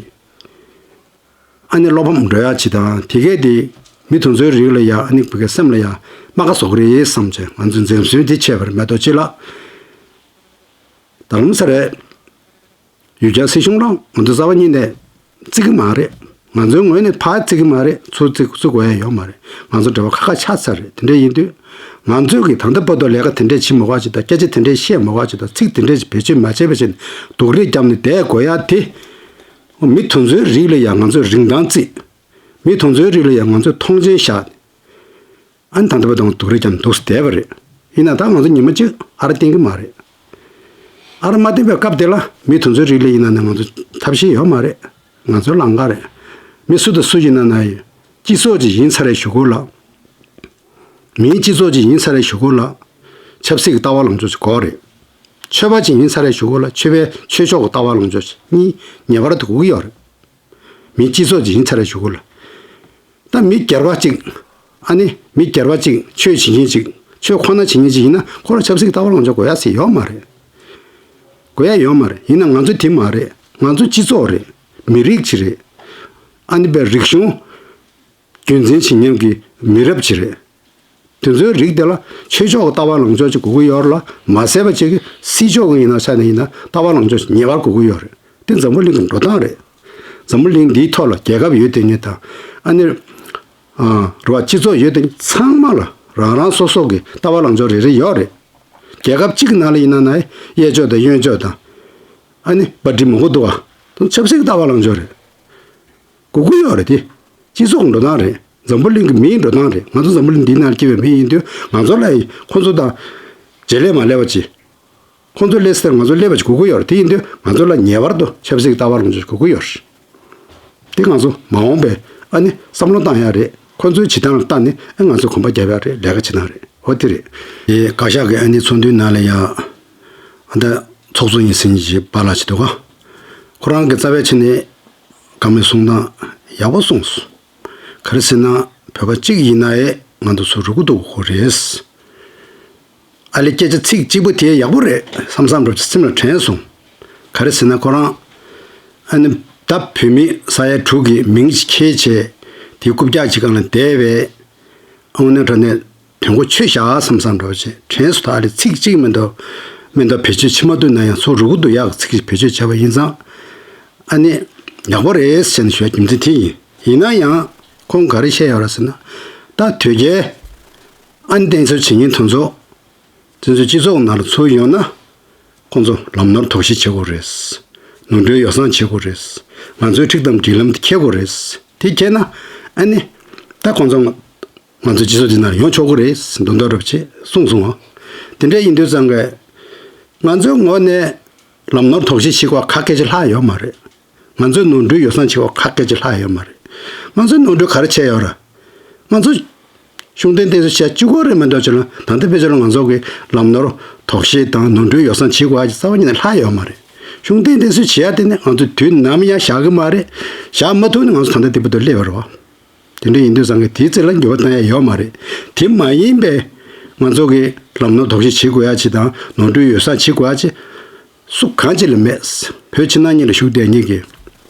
ཨ་ནི་བློ་ཕམ་འགྲོ་ཡག་ཅིག་དང་དེ་གས་དེ་ མི་དེ་ཚོའི་རིགས་ལ་ཡ་ཨ་ནི་བོད་སྐད་སེམས་ལ་ཡ་རྨ་ཁ་བཟོ་གི་རེད་བསམ་བྱས་ང་ཚོས་འཛེམ་ཟོན་དེ་བྱས་པ་རེད་མ་གཏོགས་ཅི་ལ། ད་ལམ་ས་རེད། ཡུལ་གྱར་སྲིད་གཞུང་ལ་ང་ཚོ་རྩ་བ་ཉིད་ནས་བརྩི་གི་མ་རེད། ང་ཚོའི་ངོས་ནས་ཕར་བརྩི་གི་མ་རེད། ཚུར་བརྩི་བརྩི་དགོས་ཡ་ཡོད་མ་རེད། ང་ཚོ་འབྲེལ་བ་ཁ་ཁ་ཆགས་ཚར་རེད། དེ་འདྲ་ཡིན་དུས་ང་ཚོས་ཀྱི་ད་ལྟ་བར་དུ་ལས་ཀ་དེ་འདྲས་བྱེད་མ་དགོས་ཅིག་དང་སྐད་ཆ་དེ་འདྲས་བཤད་མ་དགོས་ཅིག་དང་ཚིག་དེ་འདྲས་བེད་སྤྱོད་མ་བྱས་པ་བྱས་ནས་སྡུག་རུས་བརྒྱབ་ནས་བསྡད་དགོས་ཡ་དེ། མི་དེ་ཚོའི་རིགས་ལ་ཡང་ང་ཚོས་རིན་ཐང་བརྩི། མི་དེ་ཚོའི་རིགས་ལ་ཡང་ང་ཚོས་མཐོང་ཆེན་བཞག་ཨ་ནི་ད་ལྟ་བར་དུ་སྡུག་རུས་བརྒྱབ་ནས་འདུག་སེ་བསྡད་པ་རེད། ཡིན་ན་ད་ང་ཚོ་ཉི་མ་གཅིག་ཨ་ར་བསྟན་གི་མ་རེད། ཨ་ར་མ་བསྟན་པའི་སྐབས་དེ་ལ་མི་དེ་ཚོའི་རིགས་ལ་ཡིན་ན་ནི་ང་ཚོ་ཐབས་ཤེས་ཡོད་མ་རེད། ང་ཚོའི་ལམ་ཁ་རེད། མི་སུ་དང་སུ་ཡིན་ན་ན་ཡི་སྤྱི་ཚོགས་ཅིག་ཡིན་ས་རེད་ཞུ་དགོས་ལ། མིའི་སྤྱི་ཚོགས་ཅིག་ཡིན་ས་རེད་ཞུ་དགོས་ལ། ཆབ་སྲིད་ཀྱི་ལྟ་བ་ལངས་ཕྱོགས་ཅིག་དགོས་རེད། ཆོས་པ་ཅིག་ཡིན་ས་རེད་ཞུ་དགོས་ལ་ཆོས་པའི་ཆོས་ཕྱོགས་ཀྱི་ལྟ་བ་ལངས་ཕྱོགས་ཅིག་གཉིས་ངེས་པར་དུ་དགོས་ཀྱི་ཡོད་རེད། མིའི་སྤྱི་ཚོགས་ཅིག་ཡིན་ས་རེད་ཞུ་དགོས་ལ། ད་མི་སྒེར་པ་ཅིག་ཨ་ནི་མི་སྒེར་པ་ཅིག་ཆོས་བྱེད་མཁན་ཅིག་ཆོས་ཁོ་ན་བྱེད་མཁན་ཅིག་ཡིན་ན་ཁོ་རང་ཆབ་སྲིད་ཀྱི་ལྟ་བ་ལངས་ཕྱོགས་དགོས་ཡ་ཟེར་ཡོད་མ་རེད། དགོས་ཡ་ཡོད་མ་རེད། ཡིན་ན་ང་ཚོ་དེ་མ་རེད། ང་ཚོ་སྤྱི་ཚོགས་རེད། མི་རིགས་ཅིག་རེད། ཨ་ནི་པའི་རིག་གཞུང་རྒྱུན་འཛིན་བྱེད་མཁན་གྱི་མི་རབས་ཅིག་རེད། དེ་ཚོའི་རིགས་དེ་ལ་ཆོས་ཕྱོགས་ཀྱི་ལྟ་བ་ལངས་ཕྱོགས་ཅིག་དགོས་ཀྱི་ཡོད་རེད་ལ་མ་ཟད་པ་ཅིག་གི་སྲིད་ཕྱོགས་ཀྱི་ཡིན་ན་ཆ་ནས་ཡིན་ན་ལྟ་བ་ལངས་ཕྱོགས་ཅིག་ངེས་པར་དགོས་ཀྱི་ཡོད་རེད། དེ་འཛམ་བུ་གླིང་གི་འགྲོ་སྟངས་རེད། འཛམ་བུ་གླིང་འདིའི་ཐོག་ལ་རྒྱལ་ཁབ་ཡོད་དེ་ཉིད་དང་ཨ་ནི། རེད་བ་སྤྱི་ཚོགས་ཡོད་དེ་ཚང་མ་ལ་རང་རང་སོ་སོ་གི་ལྟ་བ་ལངས་ཕྱོགས་རེ་རེ་ཡོད་རེད། རྒྱལ་ཁབ་གཅིག་གི་ནང་ལ་ཡིན་ན་ན་གཡས་ཕྱོགས་དང་གཡོན་ཕྱོགས་དང་། ཨ་ནི་པར་ཊི་མང་པོ་འདུག་བ། ཆབ་སྲིད་ཀྱི་ལྟ་བ་ལངས་ཕྱོགས་རེད། དགོས་ཀྱི་ཡོད་རེད་དེ། སྤྱི་ཚོགས་འགྲོ་སྟངས་རེད། འཛམ་བུ་གླིང་གི་མིའི་འགྲོ་སྟངས་རེད། ང་ཚོ་འཛམ་བུ་གླིང་འདིའི་ནང་སྐྱེས་པའི་མི་ཡིན་དུས་ང་ཚོ་ལ་ཁོ་ཚོ་དང་བརྗེ་ལས་མ་སླེབས་པ་ཅི། ཁོ་ཚོ་སླེབས་ཟེར་ང་ཚོ་སླེབས་པ་ཅི་དགོས་ཀྱི་ཡོད་རེད། དེ་ཡིན་དུས་ང་ཚོ་ལ་ངེས་པར་དུ་ཆབ་སྲིད་ཀྱི་ལྟ་བ་ལངས་ཕྱོགས་དགོས་ཀྱི་ཡོད་རེད། དེ་ང་ཚོ་མ་འོངས་པའི་ཨ་ནི་བསམ་བློ་བཏང་ཡ་རེད། ཁོ་ཚོའི་བྱེད་སྟངས་ལ་བལྟས་ནས་ཨ་ང་ཚོ་གོམ་པ་རྒྱབ་ཡ་རེད། ལས་ཀ་བྱེད་སྟངས་རེད། འོ་དེ་རེད། དེ་བཀའ་ཤག་གི་ཨ་ནི་ཚོགས་འདུའི་ནང་ལ་ཡ་ཨ་ད་ཚོགས་གཙོ་ཡིན་ཟིན་གྱི་པཱ་ལགས་ཅིག་འདུག་ག་ཁོ་རང་གི་རྩ་བའི་ཆ་ནས་བཀའ་མོལ་གསུང་སྟངས་ཡག་པོ་གསུངས་སོང་། ག་རེ་ཟེར་ན་བོད་པ་གཅིག་ཡིན་ན་ཨེ་ང་ཚོ་ཚུར་རུག་གི་འདུག་གོ་རེད། ཨ་ལེ་སྐད་ཆ་ཚིག་གཅིག་པོ་དེ་ཡག་པོ་རེད་བསམ་བསམ་འདྲ་པོ་ཅིག་སེམས་ལ་དྲན་སོང་། ག་རེ་ཟེར་ན་ཁོ་རང་ཨ་ནི་ད་བོད་མི་ས་ཡ་དྲུག་གི་མིང་ཅིག་འཁྱེར་བྱས་དེའི་རྐུབ་བཀྱག་ཅིག་སྒང་ལ་བསྡད་པས་དངོས་གནས་དྲང་གནས་དོན་གོ་ཆོད་བཞག་བསམ་བསམ་འདྲ་པོ་ཅིག་དྲན་སོང་། ད་ཨ་ལེ་ཚིག་གཅིག་མིན་འདུག་མིན་འདུག་བེད་སྤྱོད་བྱེད་མ་ཐུབ་ན་ཡང་ཚུར་རུག་གི་འདུག་ཡག་གི་ཚིག་ཅིག་བེད་སྤྱོད་བྱས་པ་ཡིན་ཙང་ཨ་ནི་ཡག་པོ་རེད་ཟེར་ནས་ཞུ་བའི་རྒྱུ་མཚན་དེ་ཡིན། ཡིན་ན་ཡང་ཁོང་ག་རེ་བཤད་ཡོད་རེད་ཟེར་ན་ད་དོལ་རྒྱལ་ཨ་ནི་བསྟེན་གསོལ་བྱེད་མཁན་དེ་ཚོ། དེ་ཚོ་སྤྱི་ཚོགས་ནང་ལ་ཚུར་ཡོང་ན་ཁོང་ཚོ་ལམ་ནོར་དོགས་གཞི་བྱེད་དགོས་རེད། ནོར་འཁྲུལ་ཡོ་བསྲང་བྱེད་དགོས་རེད། ང་ཚོའི་ཁྲིམས་དང་སྒྲིག་ལམ་དེ་འཁྱེར་དགོས་རེད། དེ་འཁྱེར་ན་ཨ་ནི་ད་ཁོང་ཚོ་ང་ཚོའི་སྤྱི་ཚོགས་འདི་ནང་ཡོང་ཆོག་གི་རེད་མདོག་མདོག་འདྲ་པོ་བྱས་གསུངས་སོང་ང་། དེ་འདྲ་ཡིན་དུས་ཙང་གི་ང་ཚོའི་ངོས་ནས་ལམ་ནོར་དོགས་གཞི་བྱེད་དགོས་ཁ་སྐད་ཆ་ལྷག་ཡོད་མ་རེད། ང་ཚོས་ནོར་འཁྲུལ་ཡོ་བསྲང་བྱེད་པ་ཁ་སྐད་ཆ་ལྷག་ཡོད་མ་རེད། ང་ཚོས་ནོར་འཁྲུལ་ག་རེ་བྱས་ཡོད་ར། ང་ཚོ་གཞུང་འབྲེལ་བསྟེན་གསོལ་བྱས་གཅིག་པོ་རེད་མ་གཏོགས་ཅི་ལ་ད་ལྟ་ཕལ་ཆེར་ལ་ང་ཚོ་གི་ལམ་ནོར་དོགས་གཞི་དང་ནོར་འཁྲུལ་ཡོ་བསྲང་བྱེད་དགོས་ཀྱི་རྩ་བ་ཉིད་ནས་ལྷག་ཡོད་མ་རེད། གཞུང་འབྲེལ་བསྟེན་གསོལ་བྱེད་ཡ་དེ་ནི་ང་ཚོ་དུས་ནམ་ཡང་བཞག་གི་མ་རེད། བཞག་མ་ཐུབ་ན་ང་ཚོ་ད་ལྟ་འདི་བར་དུ་སླེབས་པ་རེད་བ། དེ་འདྲ་ཡིན་དུས་ཙང་གི་དེའི་རྩིས་ལ་འགྱུར་བ་གཏོང་ཡ་ཡོད་མ་རེད། དེ་མ་ཡིན་པའི་ང་ཚོ་གི་ལམ་ནོར་དོགས་གཞི་བྱེད་དགོས་ཡ་ཅིག་དང་ནོར་འཁྲུལ་ཡོ་བསྲང་བྱེད་དགོས་ཡ་ཅིག་སུ་གང་ཅི་ལ་མེད། བོད་ཕྱི་ནང་གཉིས་ལ་བཞུགས་བསྡད་མཁན་གྱི་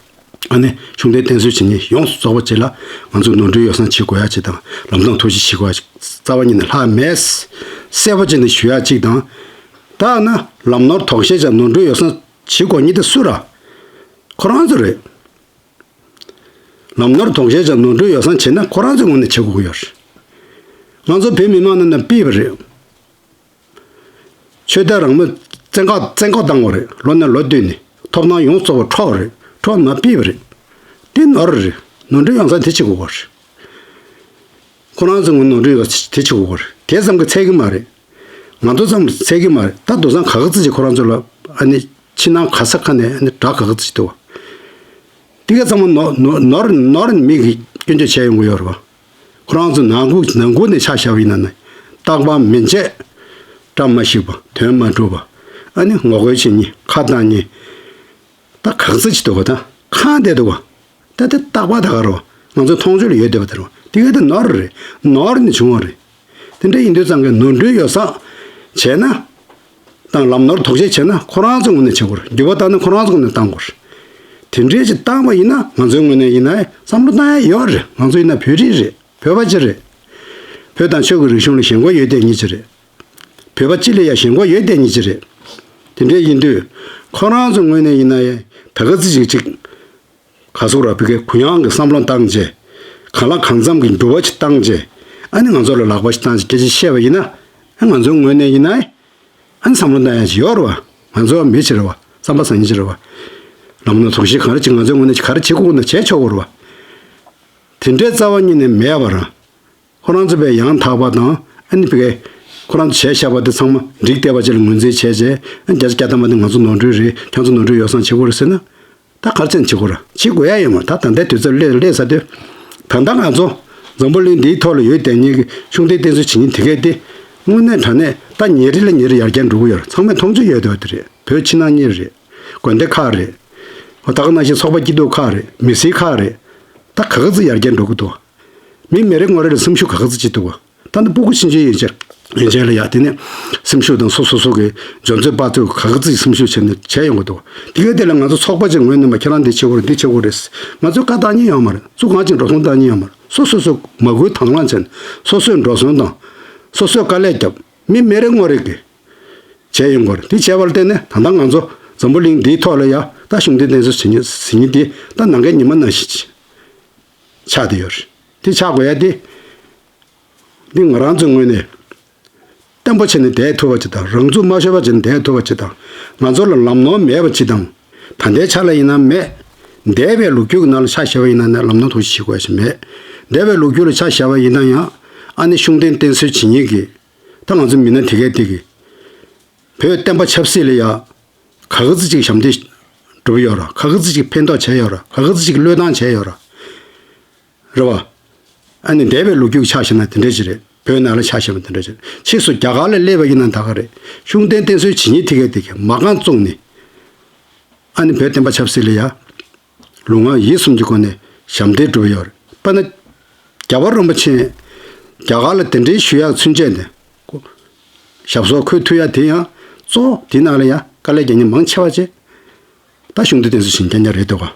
ཨ་ནི་གཞུང་འབྲེལ་བསྟེན་གསོལ་བྱེད་མཁན་ཡོངས་སུ་རྫོགས་པ་ཅིག་ལ་ང་ཚོས་ནོར་འཁྲུལ་ཡོ་བསྲང་བྱེད་དགོས་ཡ་ཅིག་དང་ལམ་སྟོན་ཐུགས་རྗེ་བྱེད་དགོས་ཡ་ཅིག་རྩ་བ་ཉིད་ནས་ལྷག་མེད། གསལ་པོ་བྱས་ནས་ཞུ་ཡ་ཅིག་དང་། ད་ན་ལམ་ནོར་དོགས་གཞི་བྱས་ནོར་འཁྲུལ་ཡོ་བསྲང་བྱེད་དགོས་མཁན་དེ་སུ་ར། ཁོ་རང་ཚོ་རེད། ལམ་ནོར་དོགས་གཞི་བྱས་ནོར་འཁྲུལ་ཡོ་བསྲང་བྱེད་ན་ཁོ་རང་ཚོའི་ངོས་ནས་བྱེད་དགོས་ཀྱི་ཡོད་རེད། ང་ཚོ་བོད་མི་མང་རྣམས་ནས་ཕུལ་བ་རེད། ཆོས་དད་རང་མོས་བཙན་བཀག་བཙན་བཀག་བཏང་བ་རེད། ལོ་ནས་ལོ་བསྟུད་ནས་ཐོབ་ཐང་ཡོངས་རྫོགས་པ་འཕྲོག་པ་རེད། འཕྲོག་མ་ཕུད་པ་རེད། དེ་ནོར་རེད། ནོར་འཁྲུལ་ཡོང་ས་དེ་བྱེད་དགོས་པ་རེད། ཁོ་རང་ཚོ་ངོས་ནོར་འཁྲུལ་ཡོང་ས་དེ་བྱེད་དགོས་པ་རེད། དེ་ཙམ་གྱིས་ཚད་ཀྱི་མ་རེད། ང་ཚོ་ཙམ་ལ་ཚད་ཀྱི་མ་རེད། ད་དེང་སང་ག་ག་ཚོད་ཅིག་ཁོ་རང་ཚོ་ལ་ཨ་ནི་ཕྱི་ནང་ག་ས་ག་ནས་ཨ་ནི་དགྲ་ག་ག་ཚོད་ཅིག་འདུག་བ། དེ་ག་ཚང་མ་ནོར་ནོར་ནོར་ནོར་མི་གིས་སྐྱོན་བརྗོད་བྱས་ཡོང་གི་ཡོད་རེད་བ། ཁོ་རང་ཚོ་ནང་ཁུལ་ནང་ཁུལ་ནས་ཆ་བཞག་པ་ཡིན་ན་ནི། རྟག་པར་མི་འཆད། བཀྲ་མ་ཤིས་པ། དོན་མ་འགྲུབ་པ། ཨ་ནི་ངོ་རྒོལ་བྱེད་མཁན། ཁ་གཏང་མཁན། ད་ག་ཚོད་ཅིག་འདུག་ག་ད་ཁེངས་བསྡད་འདུག་ག་ད་དེ་རྟག་པར་ད་ག་རེད་བ། ང་ཚོའི་མཐོང་ཆོས་ལ་ཡོད་བསྡད་པ་དེ་རེད་བ། དེ་ག་དེ་ནོར་རེད། ནོར་ནས་བྱུང་བ་རེད། དེ་འདྲ་ཡིན་དུས་ཙང་གི་ནོར་འཁྲུལ་ཡོ་བསྲང་བྱས་ན། དང་ལམ་ནོར་དོགས་གཞི་བྱས་ན་ཁོ་རང་ཚོའི་ངོས་ནས་བྱེད་དགོས་རེད། འགྱུར་བ་བཏང་ན་ཁོ་རང་ཚོའི་ངོས་ནས་བཏང་དགོས་རེད། དེ་འདྲས་ཅིག་བཏང་བ་ཡིན་ན་ང་ཚོའི་ངོས་ནས་ཡིན་ན་བསམ་བློ་བཏང་ཡ་ཡོད་རེད། ང་ཚོ་ཡིན་ན་བོད་རིགས་རེད། བོད་པ་ཅིག་རེད། བོད་དང་ཆོས་ཀྱི་རིག་གཞུང་ལ་ཞེན་ཁོག་ཡོད་བསྡད་མཁན་ཅིག་རེད། བོད་པ་སྤྱི་ལ་ཡང་ཞེན་ཁོག་ཡོད་བསྡད་མཁན་ཅིག་རེད། དེ་འདྲ་ཡིན་དུས་ཁོ་རང་ཚོའི་ངོས་ནས་ཡིན་ན་ཡང་ད་ག་ཚོད་ཅིག་ཅིག་ག་ཟེར་ར་བི་གའི་གུ་ཡངས་ཀྱི་བསམ་བློ་བཏང་རྗེས། གང་ལ་གང་འཚམ་གྱི་འགྱུར་བ་ཞིག་བཏང་རྗེས། ཨ་ནི་ང་ཚོ་ལ་ལག་པ་ཞིག་བཏང་རྗེས་སྐད་ཆ་བཤད་པ་ཡིན་ན། ཨ་ང་ཚོའི་ངོས་ནས་ཡིན་ན། ཨ་ནི་བསམ་བློ་བཏང་ཡ་ཞིག་ཡོད་རེད་བ། ང་ཚོ་བ་མི་ཞིག་རེད་བ། བསམ་པ་བཟང་ངན་ཞིག་རེད་བ། ལམ་ནོར་དོགས་གཞི་ག་རེ་ཅིག་ང་ཚོའི་ངོས་ནས་ག་རེ་བྱེད་དགོས་ན་བྱས་ཆོག་གི་རེད་བ། དེ་འདྲའི་རྩ་བ་ཉིད་ནས་མེད་པར། ཁོ་རང་ཚོ་བས་ཡང་དག་པ་དང་། ཨ་ནི་བི་གའི་ཁོ་རང་ཚོ་བྱས་བཞག་པ་དེ་ཚང་མ་འགྲིག་བསྡད་པ་ཅིག་ལ་ངོས་འཛིན་བྱས་རྗེས། ཨ་ནི་བརྒྱ་ཆ་བརྒྱ་ཐམ་པ་དེ་ང་ཚོ་ནོར་འཁྲུལ་རེད། ཁྱེད་ཚོ་ནོར་འཁྲུལ་ཡོད་བསམ་བྱེད་དགོས་རེད་ཟེར་ན། ད་ག་རེ་བྱས་ནས་བྱེད་དགོས་ར། བྱེད་དགོས་ཡ་ཡོད་མ་རེད། ད་ད་ལྟའི་དུས་ཚོད་སླེབས་སླེབས་ཚར་དུས། ད་ལྟ་ང་ཚོ་འཛམ་བུ་གླིང་འདིའི་ཐོག་ལ་ཡོད་བསྡད་མཁན་གྱི་ཤུགས་ལྡན་བསྟེན་གསོལ་བྱེད་མཁན་དེ་གས་དེ། དངོས་གནས་དྲང་གནས་ད་ཉིན་རེ་ལ་ཉིན་རེ་ཡར་རྒྱས་འགྲོ་གི་ཡོད་རེད། ཚང་མས་མཐོང་ཆོས་ཡོད་བསྡད་པ་དེ་རེད། བོད་ཕྱི་ནང་གཉིས་རེད། དགོན་སྡེ་ཁག་རེད། འོ་ད་ག་ནང་བཞིན་ཚོགས་པ་སྐྱིད་སྡུག་ཁག་རེད། མི་སེར་ཁག་རེད། ད་ག་ག་ཚོད་ཡར་རྒྱས་འགྲོ་གི་འདུག་མི་མི་རེ་ངོ་རེ་ལ་སེམས་ཤུགས་ག་ག་ཚོད་ཅིག་འདུག་བ། ད་ནི་སྤུ་གུ་ཆུང་ཆུང་ཡིན་ཕྱིར། ཡིན་ཕྱིར་ལ་ཡ་དེ་ནས་སེམས་ཤུགས་དང་སོ་སོ་སོ་གི་འཇོན་ཚོད་དཔག་ཚོད་ག་ག་ཚོད་སེམས་ཤུགས་བྱས་ནས་བྱས་ཡོང་གི་འདུག་དེ་གའི་དེ་ལ་ང་ཚོ་ཚོགས་པ་ཅིག་ངོས་ནས་མ་ཁྱེད་རང་འདི་བྱེད་དགོས་རེད། འདི་བྱེད་དགོས་རེད། ང་ཚོས་བཀའ་བཏང་མཁན་ཡོད་མ་རེད། སུ་གང་ཅིག་འགྲོ་སོང་བཏང་མཁན་ཡོད་མ་རེད། སོ་སོ་སོ་མ་བསྐུལ་དང་བླངས་བྱས་ནས་སོ་སོས་འགྲོ་སོང་དང་། སོ་སོས་དཀའ་ལས་བརྒྱབ། མི་མི་རེ་ངོ་རེ་གིས་བྱས་ཡོང་གི་རེད། དེ་བྱས་པ་ལ་བརྟེན་ནས་ད་ལྟ་ང་ཚོ་འཛམ་བུ་གླིང་འདིའི་ཐོག་ལ་ཡ་ད་ཤུགས་ལྡན་བསྟེན་གསོལ་བྱེད་མཁན་ཟེར་མཁན་དེ་ད་ནམ་མཁའི་ཉི་མ་ནང་བཞིན་ཆགས་བསྡད་ཡོད་རེད། དེ་ཆགས་དགོས་ཡ་དེ། འདི་ང་རང་ཚོའི་ངོས་ནས་བརྟན་པོ་བྱས་ནས་བསྡད་ཐུབ་པ་ཅིག་དང་། རང་ཚུགས་མ་ཤོར་བ་བྱས་ནས་བསྡད་ཐུབ་པ་ཅིག་དང་། ང་ཚོ་ལ་ལམ་ནོར་མེད་པ་ཅིག་དང་། ད་ལྟའི་ཆ་ལ་ཡིན་ན་མེད། འདས་པའི་ལོ་རྒྱུས་ཀྱི་ནང་ལ་ཆ་བཞག་པ་ཡིན་ན་ནི་ལམ་ནོར་དོགས་གཞི་བྱེད་དགོས་ཡ་ཞིག་མེད། འདས་པའི་ལོ་རྒྱུས་ལ་ཆ་བཞག་པ་ཡིན་ན་ཡང་། ཨ་ནི་ཤུགས་ལྡན་བསྟེན་གསོལ་བྱེད་མཁན་གྱི། ད་ང་ཚོ་མི་སྣ་དེ་གས་དེ་གི་བོད་བསྟན་པ་ཆབ་སྲིད་ལ་ཡ་ག་ག་ཚོད་ཅིག་ཞབས་འདེགས་སྒྲུབ་ཡོད་ར། ག་ག་ཚོད་ཅིག་ཕན་ཐོགས་བྱས་ཡོད་ར། ག་ག་ཚོད་ཅིག་བློས་བཏང་བྱས་ཡོད་ར། རེད་བ། ཨ་ནི་འདས་པའི་ལོ་རྒྱུས་ཆ་བཞག་ན་དེ་འདྲ་ཞིག་རེད། བོད་ནང་ལ་ཆ་བཞག་པ་དེ་འདྲ་ཞིག་རེད། ཕྱིས་སུ་རྒྱ་གར་ལ་སླེབས་པ་ཡིན་ན་ད་ག་རེད། ཤུགས་ལྡན་བསྟེན་གསོལ་བྱེད་མཁན་དེ་གས་དེ་གས་མ་རྐང་བཙུགས་ནས། ཨ་ནི་བོད་བསྟན་པ་ཆབ་སྲིད་ལ་ཡ། ལུས་ངག་ཡིད་གསུམ་གྱི་སྒོ་ནས་ཞབས་འདེགས་སྒྲུབ་ཡོད་རེད། དཔེར་ན། རྒྱལ་བ་རིན་པོ་ཆེ་རྒྱ་གར་ལ་གདན་འདྲེན་ཞུ་ཡག་ཚུན་ཆད་ནས། ཞབས་སོར་འཁོད་ཐུབ་ཡག་དེ་ཡང་གཙོ་བོ་དེ་ནང་ལ་ཡང་དཀའ་ལས་རྒྱག་མཁན་མང་ཆེ་བ་ཅིག་ད་ཤུགས་ལྡན་བསྟེན་གསོལ་བྱེད་མཁན་རེད་འདུག་ག་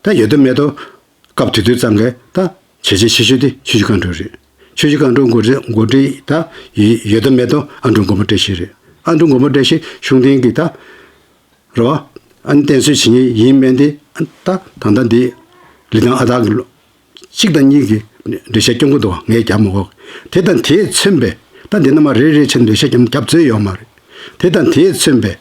ད་ཡོད་དོ་མེད་དོ། སྐབས་དེ་དུས་ཙང་གི་ད་བྱས་རྗེས་ཆེ་ཤོས་དེ་ཆུ་བཞི་སྒང་དྲུག་རེད། ཆུ་བཞི་སྒང་དྲུག་འགོ་འདྲི་འགོ་འདྲི་ད་ཡོད་དོ་མེད་དོ་ཨ་འབྲུག་མགོན་པོ་བཀྲ་ཤིས་རེད། ཨ་འབྲུག་མགོན་པོ་བཀྲ་ཤིས་ཤུགས་ལྡན་གྱི་ད་རེད་བ། ཨ་ནི་བསྟེན་གསོལ་བྱེད་མཁན་ཡིན་མིན་དེ་ད་ད་ལྟ་འདི་ལི་ཐང་ཨ་སྟག་གི་གཅིག་དང་གཉིས་ཀྱི་འགྲེལ་བཤད་སྐྱོན་གྱི་འདུག་ངས་རྒྱབ་མ་འོག་དེ་དང་དེས་མཚོན་པའི་ད་འདི་ན་མ་རེ་རེ་བྱས་ནས་འགྲེལ་བཤད་རྒྱབ་རྒྱབ་རྩིས་ཡོད་མ་རེད། དེ་དང་དེས་མཚོན་པའི་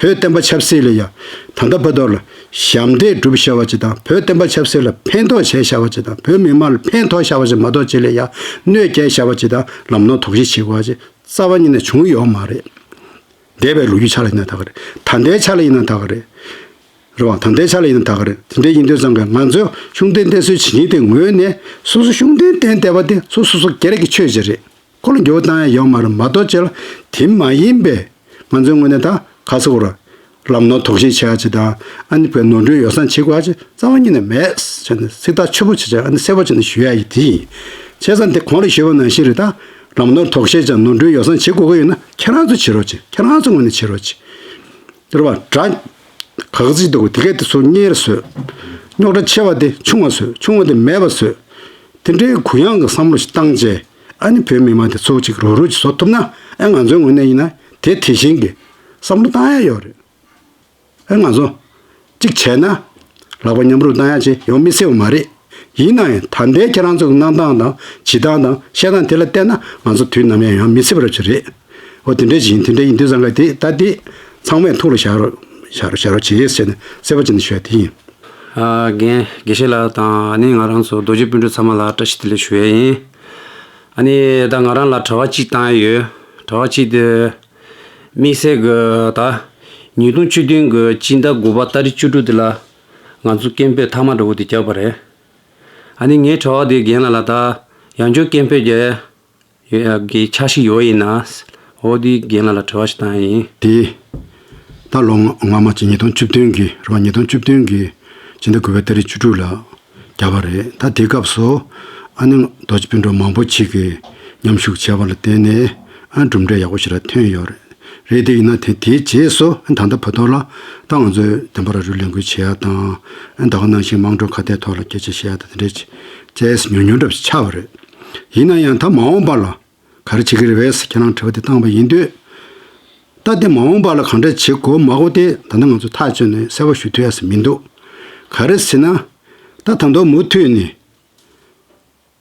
བོད་བསྟན་པ་ཆབ་སྲིད་ལ་ཡང་ད་ལྟ་བར་དུ་ལ་ཞབས་འདེགས་སྒྲུབ་བཞག་པ་ཅིག་དང་། བོད་བསྟན་པ་ཆབ་སྲིད་ལ་ཕན་ཐོགས་བྱས་བཞག་པ་ཅིག་དང་། བོད་མི་མང་ལ་ཕན་ཐོགས་བཞག་པ་ཅིག་མ་གཏོགས་ཅིག་ལ་ཡང་གནོད་སྐྱེལ་བཞག་པ་ཅིག་དང་ལམ་ནོར་དོགས་གཞི་བྱེད་དགོས་པ་ཅིག་རྩ་བ་ཉིད་ནས་བྱུང་ཡོད་མ་རེད། འདས་པའི་ལོ་རྒྱུས་ཆ་ལ་ཡིན་ན་ད་ག་རེད། ད་ལྟའི་ཆ་ལ་ཡིན་ན་ད་ག་རེད། རེད་བ། ད་ལྟའི་ཆ་ལ་ཡིན་ན་ད་ག་རེད། དེ་འདྲ་ཡིན་དུས་ཙང་གི་ང་ཚོས་ཤུགས་ལྡན་བསྟེན་གསོལ་བྱེད་མཁན་དེ་ངོས་ནས་སོ་སོ་ཤུགས་ལྡན་བསྟེན་བསྡད་པ་དེ་སོ་སོ་སོ་སྒེར་གྱི་ཆོས་ཅིག་རེད། ཁོ་ལ་འགྱུར་བ་བཏང་ཡ་ཡོད་མ་རེད། མ་གཏོགས་ཅིག་ལ་དེ་མ་ཡིན་པའི་ང་ཚོའི་ངོས་ནས་ད་ག་ཟེར་དགོས་རེད། ལམ་ནོར་དོགས་གཞི་བྱེད་ཡ་ཅིག་དང་། ཨ་ནི་བའི་ནོར་འཁྲུལ་ཡོ་བསྲང་བྱེད་དགོས་ཡ་ཅིག་རྩ་བ་ཉིད་ནས་མེད་ཟེར་ནས་ཚིག་ཐག་ཆོད་པོ་བྱེད་བྱས། ཨ་ནི་གསལ་པོ་བྱས་ནས་ཞུ་ཡ་ཡིན། དེ་ཡིན། བྱས་ཙང་དེ་གོང་ལ་ཞུས་པ་ནང་བཞིན་རེད། ད་ལམ་ནོར་དོགས་གཞི་དང་ནོར་འཁྲུལ་ཡོ་བསྲང་བྱེད་དགོས་ཀྱི་ཡོད་ན་ཁྱེད་རང་ཚོ་བྱེད་རོགས་བྱེད། ཁྱེད་རང་ཚོ་ངོས་ནས་བྱེད་རོགས་བྱེད། དེ་རེད་བ། དགྲ་ག་ག་ཚོད་འདུག་དེ་གས་དེ་ཚོ་གཉེར་བཟོས། རྙོག་དྲ་ཆེ་བ་དེ་ཆུང་བ་བཟོས། ཆུང་བ་དེ་མེད་པ་བཟོས། དེ་འདྲའི་གུ་ཡངས་ཀྱི་བསམ་བློ་ཞིག་བཏང་རྗེས། ཨ་ནི་བོད་མི་མང་དེ་ཚོ་གཅིག་རོགས་རོགས་ཀྱིས་བཟོ་ཐུབ་ན། ཨ་ང་ཚོའི་ངོས་ནས་ཡིན་ན་དེ་དེ་བཞིན་གྱི་བསམ་བློ་བཏང་ཡ་ཡོད་རེད། ཨ་ང་ཚོ་གཅིག་བྱས་ན་ལག་པ་མཉམ་རུབ་བཏང་ཡ་ཅིག་ཡོང་མི་སྲིད་པ་མ་རེད། ཡིན་ན་ཡང་ད་ལྟའི་ཁྱེད་རང་ཚོ་གི་གནང་སྟངས་དང་བྱེད་སྟངས་དང་བཤད་སྟངས་དེ་ལ་བལྟས་ན་ང་ཚོ་དུས་ནམ་ཡང་ཡོང་མི་སྲིད་པ་རབ་ཅིག་རེད། འོ་དེ་འདྲ་ཞིག་ཡིན། དེ་འདྲ་ཡིན་དུས་ཙང་ག་དེ་ད་དེ་ཚང་མས་ཐུགས་ལ་བཞག་རོགས་བཞག་རོགས་བཞག་རོགས་བྱེད་ཟེར་ནས་གསལ་པོ་བྱས་ནས་ཞུ་ཡ་དེ་ཡིན། ཨ་རྒན་དགེ་བཤེས་ལགས་དང་ཨ་ནི་ང་རང་ཚོ་རྡོ་རྗེ་སྤུན་གྲོགས་ཚང་མ་ལ་བཀྲ་ཤིས་བདེ་ལེགས་ཞུ་ཡ་ཡིན། ཨ་ནི་ད་ང་རང་ལ་དྲི་བ་གཅིག་བཏང་ཡ་ཡོད། དྲི་བ་གཅིག་དེ། དམིགས་བསལ་གྱི་ད་ཉིས་སྟོང་བཅུ་བདུན་གྱི་སྤྱི་ཟླ་དགུ་པ་ཏ་རིག་བཅུ་དྲུག་དེ་ལ་ང་ཚོ་སྐད་འབོད་མཐའ་མ་འདྲ་བོ་དེ་བརྒྱབ་པ་རེད། ཨ་ནི་ངའི་དྲི་བ་དེ་རྒན་ལགས་ལ་ད་ཡང་བསྐྱར་སྐད་འབོད་རྒྱག་ཡ་གི་འཆར་གཞི་ཡོད་ཡིན་ན། འོ་དེ་རྒན་ལགས་ལ་དྲི་བ་ཞིག་བཏང་ཡ་ཡིན། དེ་ད་ལོ་སྔ་མ་ཅིག་ཉིས་སྟོང་བཅུ་བདུན་གྱི་རེད་བ། ཉིས་སྟོང་བཅུ་བདུན་གྱི་སྤྱི་ཟླ་དགུ་པའི་ཏ་རིག་བཅུ་དྲུག་ལ་བརྒྱབ་པ་རེད། ད་དེ་སྐབས་སུ་ཨ་ནི་རྡོ་རྗེ་སྤུན་གྲོགས་མང་པོ་ཅིག་གིས་མཉམ་ཞུགས་བྱས་པ་ལ་བརྟེན་ནས་ཨ་གྲུབ་འབྲས་ཡག་པོ་ཞེ་དྲག་ཐོན་ཡོད་རེད། རེད། དེ་ཡིན་ན་དེ་དེའི་རྗེས་སུ་ཨ་ད་ལྟ་བར་དུ་ལ་ད་ང་ཚོས་བདེན་པ་རང་རུ་ལས་འགུལ་བྱེད་ཡ་དང་། ཨ་ད་ག་ནང་བཞིན་དམངས་ཁྲོད་ཁ་གཏད་ཐོག་ལ་སྐད་ཆ་བཤད་ཡ་དང་དེ་འདྲ་ཅིག་ ཅེས་ཉུང་ཉུང་འདྲ་ཞིག་ཆགས་པ་རེད། ཡིན་ན་ཡང་ད་མ་འོངས་པ་ལ་ག་རེ་བྱེད་ཀྱི་རེད་པས་ཁྱེད་རང་དྲི་བ་དེ་བཏང་པ་ཡིན་དུས། ད་དེ་མ་འོངས་པ་ལ་གང་འདྲ་བྱེད་དགོས་མ་དགོས་དེ་ད་ནི་ང་ཚོ་ཐག་གཅོད་ནས་གསལ་པོ་ཞུ་ཐུབ་ཡ་ཞིག་མི་འདུག་ག་རེ་ཟེར་ན། ད་ད་དུང་མུ་མཐུད་ནས་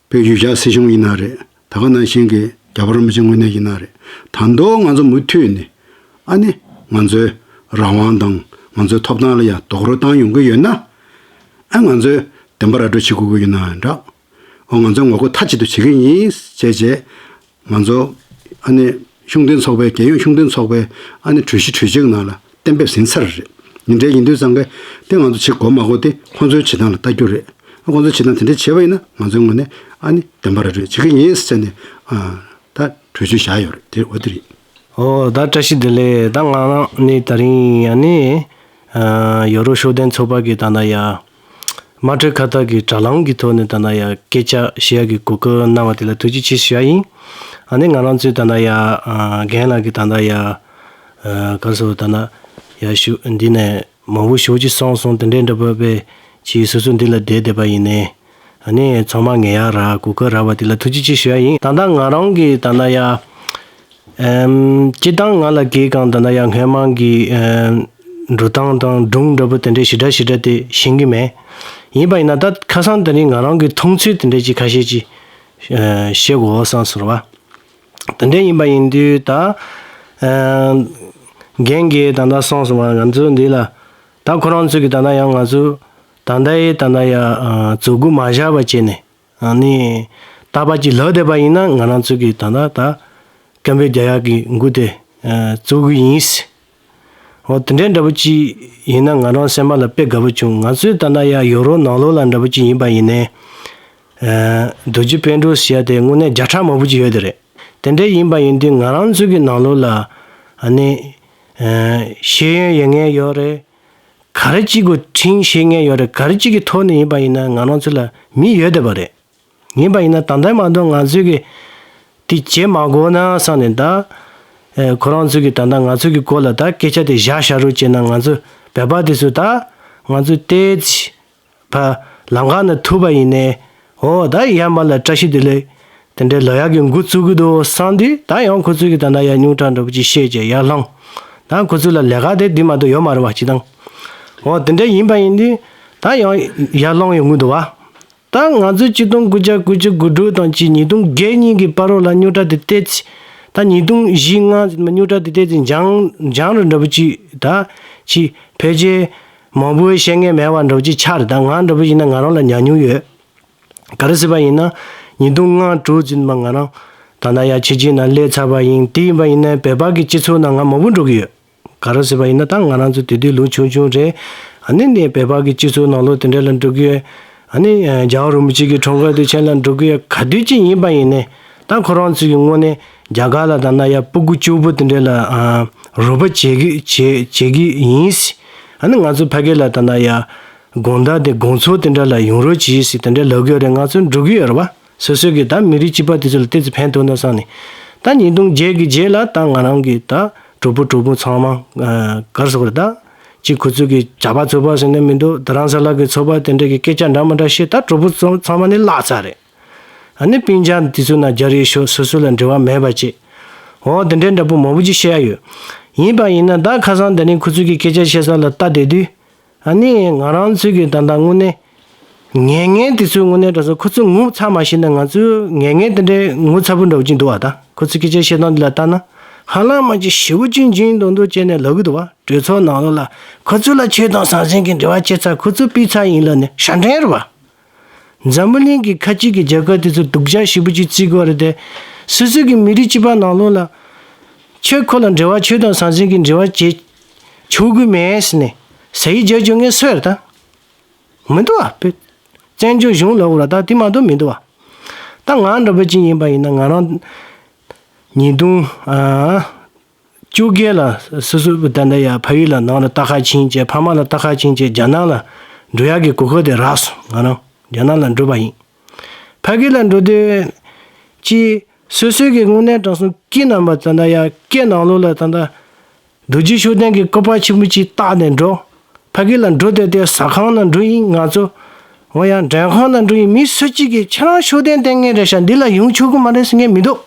བོད་ཡུལ་གྱར་སྲིད་གཞུང་ཡིན་ན་རེད། ད་ག་ནང་བཞིན་གྱི་རྒྱལ་བ་རིན་པོ་ཆེ་ངོས་ནས་ཡིན་ན་རེད། ད་དུང་ང་ཚོ་མུ་མཐུད་ནས་ཨ་ནི་ང་ཚོའི་རང་དབང་དང་ང་ཚོའི་ཐོབ་ཐང་ལ་ཡང་རྡོག་རོལ་བཏང་ཡོང་གི་ཡོད་ན། ཨ་ང་ཚོས་བདེན་པ་ར་སྤྲོད་བྱེད་དགོས་ཀྱི་ཡོད་ན་འདྲ། ཨོ་ང་ཚོས་ངོ་རྒོལ་མཐའ་གཅིག་ཏུ་བྱེད་ཀྱི་ཡིན་ཞེས་བྱས། ང་ཚོ་ཨ་ནི་གཞུང་འབྲེལ་ཚོགས་པའི་རྒྱལ་ཡོངས་གཞུང་འབྲེལ་ཚོགས་པའི་ཨ་ནི་གྲོས་གཞི་གྲོས་ཆོད་ནང་ལ་གཏན་འབེབས་ཟིན་ཚར་རེད། ཡིན་འདྲ་ཡིན་དུས་ཙང་གི་དེ་ང་ཚོ་བྱེད་དགོས་མ་དགོས་དེ་ཁོང་ཚོའི་བྱེད་སྟངས་ལ་ལྟ་རྒྱུ་རེད། ཁོང་ཚོའི་བྱེད་སྟངས་དེ་འདྲ་བྱས་པ་ཡིན་ན་ང་ཚོའི་ངོས་ནས་ཨ་ནི་བདེན་པ་ར་སྤྲོད་བྱེད་ཀྱི་ཡིན་ཟེར་ནས་ཨ་ད་གྲོས་ཆོད་བཞག་ཡོད་རེད། དེ་འོ་དེ་རེད། ཨོ་ད་བཀྲ་ཤིས་བདེ་ལེགས། ད་ང་རང་ནི་ད་རིང་ཨ་ནི་ཨ་ཡོ་རོབ་ཤུགས་ལྡན་ཚོགས་པ་གི་ད་ལྟ་ཡ། དམངས་ཁྲོད་ཁ་བཏགས་ཀྱི་དྲ་ལམ་གྱི་ཐོག་ནས་ད་ལྟ་ཡ་སྐད་ཆ་བཤད་ཡ་གི་གོ་སྐབས་གནང་བ་དེ་ལ་ཐུགས་རྗེ་ཆེ་ཞུ་ཡ་ཡིན། ཨ་ནི་ང་རང་ཚོའི་ད་ལྟ་ཡ་ཨ་རྒན་ལགས་ཀྱི་ད་ལྟ་ཡ་ཨ་ག་རེ་ཟེར་ད་ལྟ་ཡ་ཤུ་འདི་ནས་མང་པོ་ཞེ་པོ་ཅིག་གསུངས་སོང་། དེ་འདྲའི་འདྲ་པོ་པས་ཅིག་སོ་སོ་འདི་ལ་བསྡད་བསྡད་པ་ཡིན་ནའི་ཨ་ནི་ཚང་མ་ངེས་ཡ་ར་གོ་སྐབས་རག་པ་དེ་ལ་ཐུགས་རྗེ་ཆེ་ཞུ་ཡ་ཡིན། ད་ལྟ་ང་རང་གི་ད་ལྟ་ཡ་ཨེམ། སྤྱིར་བཏང་ང་ལ་གའི་གང་ད་ན་ཡང་སྔོན་མ་གི་ཨེམ། འགྲོ་སྟངས་དང་སྒྲུང་འདྲ་པོ་དེ་འདྲའི་ཞེ་དྲག་ཞེ་དྲག་དེ་ཤེས་ཀྱི་མེད། ཡིན་པ་ཡིན་ན་ད་ཁ་སང་དེ་རིང་ང་རང་གི་མཐོང་ཚུལ་དེ་འདྲའི་ཅིག་ཁ་ཤས་ཅིག་ཨེ་བཤད་དགོས་བསམ་སོང་བ། དེ་འདྲ་ཡིན་པ་ཡིན་དུས་ད་ཨེམ། རྒན་གྱིས་ད་ལྟ་གསུངས་སོང་བ། ང་ཚོ་འདི་ལ་ད་ཁོ་རང་ཚོ་གི་ད་ལྟ་ཡང་ང་ཚོ་ད་ལྟ་ཡི་ད་ལྟ་ཡ་ཨ་བཙུགས་སྒོ་མ་བཞག་པ་བྱས་ནས། ཨ་ནི་རྟག་པར་ཅིག་ལབ་བསྡད་པ་ཡིན་ན་ང་རང་ཚོ་གི་ད་ལྟ་ད་སྐད་འབོད་རྒྱག་ཡག་གི་འགོ་དེ་ཨ་བཙུགས་གི་ཡིན། འོ་དེ་འདྲའི་འདྲ་པོ་ཅིག་ཡིན་ན་ང་རང་སེམས་པ་ལ་དཔེ་དགའ་པོ་བྱུང་། ང་ཚོའི་ད་ལྟ་ཡ་ཡོ་རོབ་ནང་ལོགས་ལ་འདྲ་པོ་ཅིག་ཡིན་པ་ཡིན་ནའི་ཨ་རྡོ་རྗེ་སྤུན་གྲོགས་ཟེར་ཡ་དེ་དངོས་གནས་བརྒྱ་ཕྲག་མང་པོ་ཅིག་ཡོད་དེ་རེད། དེ་འདྲ་ཡིན་པ་ཡིན་དུས་ང་རང་ཚོ་གི་ནང་ལོགས་ལ་ཨ་ནི་ཨ་ཤེས་ཡོན་ཡོད་མཁན་ཡོད་རེད། ག་རེ་གཅིག་གི་ཁྲིམས་ཤེས་མཁན་ཡོད་རེད། ག་རེ་གཅིག་གི་ཐོག་ནས་ཡིན་པ་ཡིན་ན་ང་རང་ཚོ་ལ་མི་ཡོད་བསྡད་པ་རེད། ཡིན་པ་ཡིན་ན་ད་ལྟ་མ་གཏོགས་ང་ཚོས་ཀྱི་དེ་བྱེད་མ་དགོས་ན་བསམ་ནས་ད་ཨེ་ཁོ་རང་ཚོས་ཀྱི་ད་ལྟ་ང་ཚོ་གི་སྐོར་ལ་ད་སྐད་ཆ་དེ་བཞག་བཞག་རོགས་བྱས་ན་ང་ཚོ་བོད་པ་དེ་ཚོ་ད་ང་ཚོ་ཏོག་ཙམ་ཕར་ལམ་ཁ་ནས་ཐུག་པ་ཡིན་ནའི་ཨོ་ད་ཡར་མར་ལ་བཀྲ་ཤིས་བདེ་ལེགས་དེ་འདྲའི་ལབ་ཡག་གི་འགོ་བཙུགས་ཀྱི་འདུག་བསམ་དུས་ད་ཡང་ཁོ་ཚོས་ཀྱི་ད་ལྟ་ཡར་སྙུང་གྲགས་འདྲ་པོ་ཅིག་བཤད་བྱས་ཡར་ལངས། ད་ཁོ་ཚོ་ལ་ལས་ཀ་དེ་འདི་མ་གཏོགས་ཡོད་མ་རེད་བ། སྤྱིར་བཏང་། འོ་དེ་འདྲ་ཡིན་པ་ཡིན་དུས་ད་ཡང་ཡར་ལངས་ཡོང་གི་འདུག་བ། ད་ང་ཚོས་ཆིག་སྟོང་དགུ་བརྒྱ་དགུ་བཅུ་གོ་དྲུག་དང་གཅིག་ཉིས་སྟོང་བརྒྱད་གཉིས་ཀྱི་བར་རོ་ལ་རྙོག་དྲ་དེ་ཏོག་ཙམ། ད་ཉིས་སྟོང་བཞི་ལྔ་ཙམ་རྙོག་དྲ་དེ་ཏོག་ཙམ་འཇམ་འཇམ་རུ་འདྲ་པོ་ཅིག་ད་ཅིག་ཕལ་ཆེར་མང་པོས་བཤད་མཁན་མེད་པ་འདྲ་པོ་ཅིག་ཆགས་རེད། ད་ང་འདྲ་པོ་ཡིན་ན་ང་རང་ལ་ཉམས་མྱོང་ཡོད། ག་རེ་ཟེར་བ་ཡིན་ན་ཉིས་སྟོང་ལྔ་དྲུག་ཙམ་མ་ང་རང་ད་ལྟ་ཡ་ཕྱི་རྒྱལ་ནང་སླེབས་ཚར་བ་ཡིན། དེ་ཡིན་པ་ཡིན་ན་བོད་པ་གི་སྤྱི་ཚོགས་ནང་ང་མང་པོ་འགྲོ་གི་ཡོད། ག་རེ་ཟེར་བ་ཡིན་ན་ད་ང་རང་ཚོ་དེ་དུས་ལོ་ཆུང་ཆུང་རེད། ཨ་ནི་ནས་བོད་པ་གི་སྤྱི་ཚོགས་ནང་ལོགས་དེ་འདྲ་ལ་འགྲོ་གི་ཡོད། ཨ་ནི་རྒྱལ་བ་རིན་པོ་ཆེ་གི་འཁྲུངས་སྐར་དུས་ཆེན་ལ་འགྲོ་གི་ཡོད། ག་དུས་ཅིག་ཡིན་པ་ཡིན་ནའི་ད་ཁོ་རང་ཚོ་གི་ངོས་ནས་རྒྱ་གར་ལ་ད་ལྟ་ཡ་སྤུ་གུ་སྐྱོ་པོ་དེ་འདྲ་ལ་རོགས་པ་བྱེད་གི་བྱེད་བྱེད་གི་ཡིན། ཨ་ནི་ང་ཚོ་ཕ་གི་ལ་ད་ལྟ་ཡ་དགོང་དག་དེ་དགོང་ཚོགས་དེ་འདྲ་ལ་ཡོང་རོགས་གྱིས་ཟེར་དེ་འདྲ་ལབ་གི་ཡོད་རེད། ང་ཚོ་འགྲོ་གི་ཡོད་རེད་བ། སོ་སོ་གི་ད་མི་རིགས་གཅིག་པ་དེ་ཚོ་ལ་ཏོག་ཙམ་ཕན་ཐོགས་ན་བསམ་ནས། ད་ཉིས་སྟོང་བརྒྱད་ཀྱི་རྗེས་ལ་ད་ང་རང་གི་ད་གྲོགས་པོ་གྲོགས་མོ་ཚང་མ་ཨ་ག་རེ་ཟེར་དགོས་རེད། ད་གཅིག་ཁོ་ཚོ་གི་ཇག་པ་ཚོགས་པ་ཟེར་ནས་མི་འདུག་རྡ་རམ་ས་ལ་གི་ཚོགས་པ་དེ་འདྲ་གི་སྐད་ཆ་འདྲ་མི་འདྲ་བཤད། ད་གྲོགས་པོ་ཚང་ཚང་མ་ནི་བརླག་ཚར་རེད། ཨ་ནི་སྤུན་ཀྱག་དེ་ཚོ་ན་རྒྱ་རིགས་ཤོག་སོ་སོ་ལ་འབྲེལ་བ་མེད་པ་བྱས། འོ་དེ་འདྲའི་འདྲ་པོ་མང་པོ་ཅིག་བཤད་ཡ་ཡོད། ཡིན་པ་ཡིན་ན་ད་ཁ་སང་དེ་རིང་ཁོ་ཚོ་གི་སྐད་ཆ་བཤད་ས་ལ་ལྟ་བསྡད་དུས། ཨ་ནི་ང་རང་ཚོའི་གི་ད་ལྟ་དངོས་གནས་ངན་ངན་དེ་ཚོའི་དངོས་གནས་དྲང་སོང་ཁོ་ཚོ་ངོ་ཚ་མ་ཤེས་ན་ང་ཚོའི་ངན་ངན་དེ་འདྲའི་ངོ་ཚ་པོ་འདྲ་པོ་ཅིག་འདུག་བ། ད་ཁོ་ཚོའི་སྐད་ཆ་བཤད་སྟངས་འདི་ལ་ལྟ་ན་ཧ་ལམ་མ་ཅིག་ཞེ་པོ་ཅིག་འཇིགས་མདོག་མདོག་བྱས་ནས་ལབ་གི་འདུག་བ། གྲོས་ཚོགས་ནང་ལོགས་ལ་ཁོ་ཚོ་ལ་ཆོས་དང་ཟང་ཟིང་གི་འབྲེལ་བ་བྱེད་ཚར། ཁོ་ཚོ་ཕུད་ཚར་ཡིན་ལབ་ནས་ཞབས་འདྲེན་རེད་བ། འཛམ་བུ་གླིང་གི་ཁ་ཅིག་གི་རྒྱལ་ཁབ་དེ་ཚོ་སྡུག་ཅག་ཞེ་པོ་ཅིག་བརྩི་གི་བ་རེད་དེ། སོ་སོ་གི་མི་རིགས་གཅིག་པ་ནང་ལོགས་ལ་ཁྱོད་ཁོ་ལ་འབྲེལ་བ་ཆོས་དང་ཟང་ཟིང་གི་འབྲེལ་བ་བྱེད་ཆོག་གི་མེད་ཟེར་ནས་ཟ་ཡི་རྒྱག་རྒྱུ་ངས་སུ་ཡར་ད། མི་འདུག་ཨ། བཙན་བྱོལ་གཞུང་ལ་འུར་ད་དེ་མ་གཏོགས་མི་འདུག་ཨ། ད་ང་འདྲ་པོ་ཅིག་ཡིན་པ་ཡིན་ན་ང་རང་ཉིས་སྟོང་ཨ་བཅོ་བརྒྱད་ལ་སོ་སོ་ད་ལྟ་ཡ་ཕ་ཡུལ་ལ་ནང་ལ་ལྟ་ཁ་ཕྱིན་བྱས་ཕ་མ་ལ་ལྟ་ཁ་ཕྱིན་བྱས་རྒྱ་ནག་ལ་འགྲོ་ཡག་གི་གོ་སྐབས་དེ་རག་སོང་། ང་རང་རྒྱ་ནག་ལ་འགྲོ་བ་ཡིན། ཕ་གི་ལ་འགྲོ་དུས་ཅི་སོ་སོའི་གི་དངོས་གནས་དྲང་སོང་སྐྱིད་རྣམ་པ་ད་ལྟ་ཡ་སྐད་ནང་ལོགས་ལ་ད་ལྟ་རྡོ་རྗེ་ཤུགས་ལྡན་གྱི་བཀོད་པ་ཆེན་པོ་ཅིག་བཏགས་ནས་འགྲོ། ཕ་གི་ལ་འགྲོ་དེ་དེ་ཟ་ཁང་ནང་འགྲོ་ཡིན། ང་ཚོ་ འོ་ཡང་མགྲོན་ཁང་ནང་འགྲོ་ཡི་མི་སུ་གཅིག་གིས་ཁྱེད་རང་ཤུགས་ལྡན་བསྟེན་མཁན་རེད་ཤག་འདི་ལ་ཡོང་ཆོག་གི་མ་རེད་ཟེར་མཁན་མི་འདུག་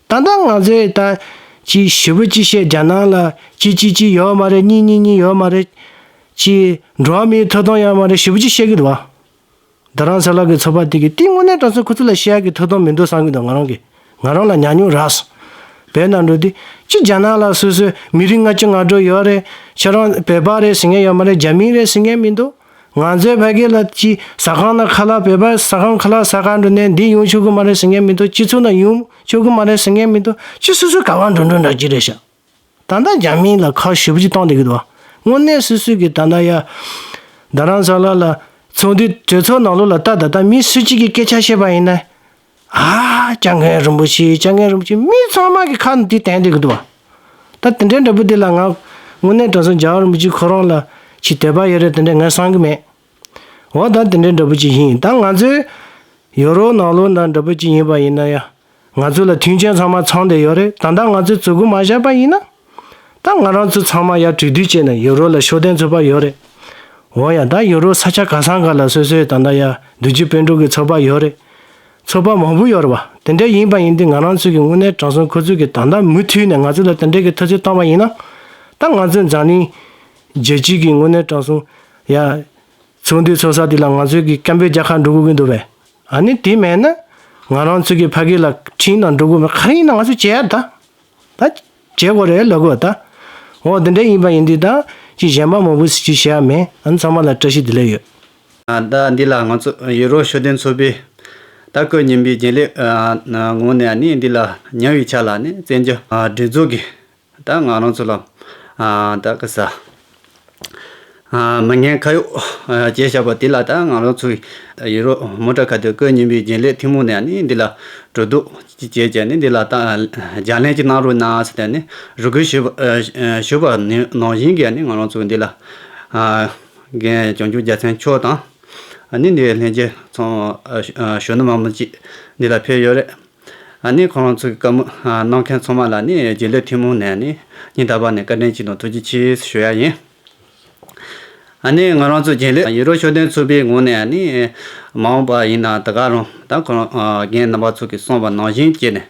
ད་ལྟ་ང་ཚོས་ད་ཅིག་ཞེ་པོ་ཅིག་བཤད། རྒྱ་ནག་ལ་གཅིག་གཅིག་གཅིག་ཡོད་མ་རེད། གཉིས་གཉིས་གཉིས་ཡོད་མ་རེད། ཅིག་འགྲོ་བ་མིའི་ཐོབ་ཐང་ཡོད་མ་རེད། ཞེ་པོ་ཅིག་བཤད་ཀྱི་འདུག་བ། རྡ་རམ་ས་ལ་གི་ཚོགས་པ་དེ་གིས་དེ་དངོས་གནས་དྲང་གནས་ཁོ་ཚོ་ལ་བཤད་ཡག་གི་ཐོབ་ཐང་མི་འདུག་བསམ་གྱི་འདུག་ང་རང་གིས། ང་རང་ལ་ཉམས་མྱོང་རག་སོང་། བོད་ནང་འགྲོ་དུས་ཅི་རྒྱ་ནག་ལ་སོ་སོའི་མི་རིགས་ལྔ་བཅུ་ང་དྲུག་ཡོད་རེད། ཁྱེད་རང་བོད་པ་རེད་ཟེར་མཁན་ཡོད་མ་རེད། རྒྱ་མི་རེད་ཟེར་མཁན་མི་འདུག་ང་ཚོའི་ཕ་གི་ལ་ཅི་ཟ་ཁང་ནང་ཁ་ལག་བོད་པ་ཟ་ཁང་ཁ་ལག་ཟ་གར་འགྲོ་ནས་འདི་ཡོང་ཆོག་གི་མ་རེད་ཟེར་མཁན་མི་འདུག་སྤྱི་ཚོགས་ནང་ཡོང་ཆོག་གི་མ་རེད་ཟེར་མཁན་མི་འདུག་ཅི་སོ་སོའི་ག་བ་འགྲོ་འགྲོ་འདྲ་ཅི་རེད་ཤག་ད་ལྟ་རྒྱ་མི་ལ་ཁ་ཞེ་པོ་ཅིག་གཏོང་བསྡད་ཀྱི་འདུག་བ། དངོས་གནས་སོ་སོ་གི་ད་ལྟ་ཡ་རྡ་རམ་ས་ལ་ལ་ཚོགས་འདུ་གྲོས་ཚོགས་ནང་ལོགས་ལ་ལྟ། ད་ལྟ་མི་སུ་གཅིག་གིས་སྐད་ཆ་བཤད་པ་ཡིན་ན། ཨ། སྐྱབས་མགོན་རིན་པོ་ཆེ། སྐྱབས་མགོན་རིན་པོ་ཆེ། མི་ཚང་མ་གི་ཁ་ནས་དེ་བསྟན་བསྡད་ཀྱི་འདུག་བ། ད་དེ་འདྲའི་འདྲ་པོ་དེ་ལ་ང་དངོས་གནས་དྲང་གནས་རྒྱལ་བ་རིན་པོ་ཆེ་ཁོ་རང་ལ་ཅིག་དད་པ་ཡོད་རེད་དེ་འདྲ་ངས་བསམ་གྱི་མེད། འོ་ད་དེ་འདྲའི་འདྲ་པོ་ཅིག་ཡིན། ད་ང་ཚོའི་ཡུ་རོབ་ནང་ལོགས་ན་འདྲ་པོ་ཅིག་ཡིན་པ་ཡིན་ན་ཡ། ང་ཚོ་ལ་མཐུན་རྐྱེན་ཚང་མ་ཚང་བསྡད་ཡོད་རེད། ད་ལྟ་ང་ཚོས་བཙུགས་སྒོ་མ་བཞག་པ་ཡིན་ན། ད་ང་རང་ཚོ་ཚང་མ་ཡར་གྲོས་བསྡུར་བྱས་ནས་ཡུ་རོབ་ལ་ཤུགས་ལྡན་ཚོགས་པ་ཡོད་རེད། འོ་ཡ། ད་ཡུ་རོབ་ས་ཆ་ག་ས་ག་ལ་སོ་སོའི་ད་ལྟ་ཡ་རྡོ་རྗེ་སྤུན་གྲོགས་ཀྱི་ཚོགས་པ་ཡོད་རེད། ཚོགས་པ་མང་པོ་ཡོད་རེད་བ། དེ་འདྲ་ཡིན་པ་ཡིན་དུས་ང་རང་ཚོ་གི་དངོས་གནས་དྲང་གནས་ཁོ་ཚོ་གི་ད་ལྟ་མུ་མཐུད་ནས་ང་ཚོ་ལ་དེ་འདྲ་གི་ཐུགས་བརྩེ་བཏང་བ་ཡིན་ན། ད་ང་ཚོ་འཛམ་གླིང་རྒྱལ་སྤྱི་གི་དངོས་གནས་དྲང་གནས་ཡ། ཚོགས་འདུ་ཚོགས་ས་དེ་ལ་ང་ཚོས་ཀྱི་སྐད་འབོད་རྒྱག་གར་འགྲོ་དགོས་ཀྱི་འདུག་པས། ཨ་ནི་དེ་མེད་ན་ང་རང་ཚོས་ཀྱི་ཕ་གི་ལ་ཁྲིམས་ནང་འགྲོ་དགོས་མེད། ག་རེ་ཡིན་ན་ང་ཚོས་བྱེད་ཡ་ད། ད་བྱེད་དགོས་རེད་ལབ་དགོས་ད། འོ་དེ་འདྲ་ཡིན་པ་ཡིན་དུས་ད་ཅི་གཞན་པ་མང་པོ་ཞིག་བྱེད་ཡ་མེད། ཨ་ནི་ཚང་མ་ལ་བཀྲ་ཤིས་བདེ་ལེགས་ཡོད། ད་འདི་ལ་ང་ཚོ་ཡུ་རོབ་ཤུགས་ལྡན་ཚོགས་པའི་ད་སྐུ་ཉིད་པའི་རྒྱུན་ལས་ངོས་ནས་ནི་འདི་ལ་ཉེ་བའི་ཆར་ལ་ནི་བཙན་བྱོལ་སྒྲིག་འཛུགས་ཀྱི། ད་ང་རང་ཚོ་ལ་ཨ་ད་གི་ས་ཨ་མི་ངན་ཁ་གཡོག་ཨ་བྱས་བཞག་པ་དེ་ལ་ད་ང་རང་ཚོའི་ཡུ་རོབ་མུ་ཏྲ་ཁ་ཐུག་སྐུ་ཉིད་པའི་རྒྱུན་ལས་ཐུན་མོང་ནས་ནི་འདི་ལ་གྲོས་བསྡུར་ཅིག་བྱས་བྱས་ནས་འདི་ལ་ད་རྒྱ་ལན་ཅིག་གནང་རོགས་གནང་ཟེར་ཏེ་ནི་རེ་སྐུལ་ཞུས་པ་ཨ་ཞུས་པ་ནང་བཞིན་གྱི་ནི་ང་རང་ཚོ་འདི་ལ་ཨ་རྒན་བྱང་ཆུབ་རྒྱལ་མཚན་མཆོག་དང་ཨ་ནི་འདི་ལྷན་རྒྱས་ཚོ་ཨ་གཞོན་ནུ་མང་པོ་ཅིག་འདི་ལ་ཕེབས་ཡོད་རེད། ཨ་ནི་ཁོ་རང་ཚོའི་བཀའ་མོལ་ཨ་གནང་མཁན་ཚང་མ་ལ་ནི་རྒྱུན་ལས་ཐུན་མོང་ནས་ནི་སྙིང་ཐག་པ་ནས་བཀའ་དྲིན་ཆེ་དང་ཐུགས་རྗེ་ཆེ་ཞུ་ཡ་ཡིན། ཨ་ནི་ང་རང་ཚོ་རྒྱུན་ལས་ཡུ་རོབ་ཤུགས་ལྡན་ཚོགས་པའི་ངོས་ནས་ནི་མ་འོངས་པ་ཡིན་ན་ད་ག་རང་ད་ཁོ་རང་ཨ་རྒན་རྣམ་པ་ཚོ་གིས་གསུངས་པ་ནང་བཞིན་བྱས་ནས་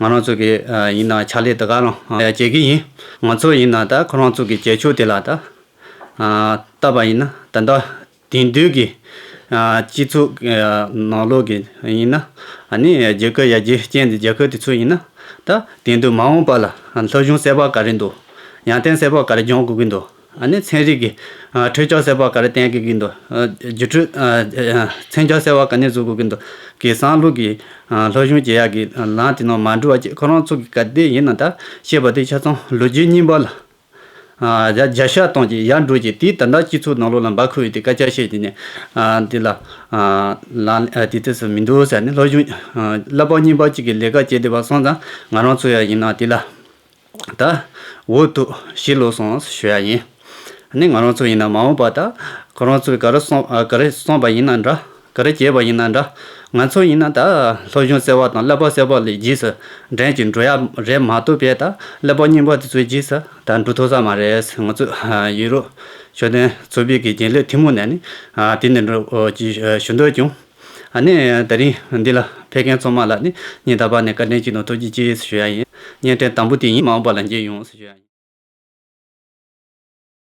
ང་རང་ཚོ་གི་ཨ་ཡིན་ན་ཕྱག་ལས་ད་ག་རང་ཨ་བྱེད་ཀྱི་ཡིན། ང་ཚོ་ཡིན་ན་ད་ཁོ་རང་ཚོ་གི་བྱེད་ཕྱོགས་དེ་ལ་ད་ཨ་བལྟས་པ་ཡིན་ན་ད་ལྟ་དེང་དུས་ཀྱི་ཨ་སྤྱི་ཚོགས་ཨ་ནང་ལོགས་ཀྱི་ཡིན་ན་ཨ་ནི་རྒྱ་སྐད་ཡར་རྒྱས་ཅན་གྱི་རྒྱལ་ཁབ་དེ་ཚོ་ཡིན་ན་ད་དེང་དུས་མ་འོངས་པ་ལ་སློབ་སྦྱོང་གསར་པ་ག་རེ་འདུག་ཡོན་ཏན་གསར་པ་ག་རེ་སྦྱོང་དགོས་ཀྱི་འདུག་ཨ་ནི་ཚན་རིག་གི་ཨ་འཕྲུལ་ཆས་གསར་པ་ག་རེ་བསྟེན་དགོས་ཀྱི་འདུག་ཨ་སྒྱུ་འཕྲུལ་ཨ་ཨ་མཚོན་ཆ་གསར་པ་ག་ནས་བཟོ་དགོས་ཀྱི་འདུག་གི་བསམ་བློ་གི་ཨ་སློབ་སྦྱོང་བྱེད་ཡག་གི་ལམ་དེ་ནང་མ་འགྲོ་བ་བྱས། ཁོ་རང་ཚོ་གི་ག་དེ་ཡིན་ན་ད་བཤད་པ་དེ་ཆ་ཚང་ལོ་རྒྱུས་རྙིང་པ་ལ་ཨ་ཡར་རྒྱ་ཤ་གཏོང་གི་ཡར་འགྲོ་གི་དེ་ད་ལྟ་སྤྱི་ཚོགས་ནང་ལོགས་ལ་འབབ་ཁུལ་ཡོད་དེ་སྐད་ཆ་བཤད་ཀྱི་ནས་ཨ་དེ་ལ་ཨ་ལ་ཨ་དེ་དུས་སུ་མི་འདུག་ཟེར་ནས་སློབ་སྦྱོང་ཨ་བསླབ་པ་རྙིང་པ་གཅིག་གི་ལས་ཀ་བྱེད་བསྡད་པ་སོང་ཙང་ང་རང་ཚོ་ཡང་ཡིན་ན་དེ་ལ་ད་འུ་ཐུག་ཕྱི་ལོགས་སོང་ཞུ་ཡ་ཡིན། ཨ་ནི་ང་རང་ཚོ་ཡིན་ན་མ་འོངས་པ་ད་ཁོ་རང་ཚོས་ག་རེ་གསུངས་ཨ་ག་རེ་གསུངས་པ་ཡིན་ན་འདྲ། ག་རེ་བྱས་པ་ཡིན་ན་འདྲ། ང་ཚོ་ཡིན་ན་ད་སློབ་སྦྱོང་གསར་བ་དང་བསླབ་པ་གསར་བ་ལ་རྗེས་སུ་འབྲང་གིན་འགྲོ་ཡ་རེད་མ་གཏོགས་པས་ད་བསླབ་པ་རྙིང་པ་དེ་ཚོའི་རྗེས་སུ་ད་འགྲོ་ཐུབ་ས་མ་རེད། ང་ཚོ་ཡུ་རོབ་ཤུགས་ལྡན་ཚོགས་པའི་གི་རྒྱུན་ལས་ཐུན་མོང་ནས་ནི་དེ་ནས་འགྲོ་ཞུ་འདོད་བྱུང་། ཨ་ནི་དེ་རིང་འདི་ལ་ཕེབས་མཁན་ཚང་མ་ལ་ནི་སྙིང་ཐག་པ་ནས་བཀའ་དྲིན་ཆེ་དང་ཐུགས་རྗེ་ཆེ་ཞུ་ཡ་ཡིན། བརྙན་འཕྲིན་དང་པོ་དེ་ཡིན། མ་འོངས་པ་ལ་མཇལ་ཡོང་ཞུ་ཡ་ཡིན།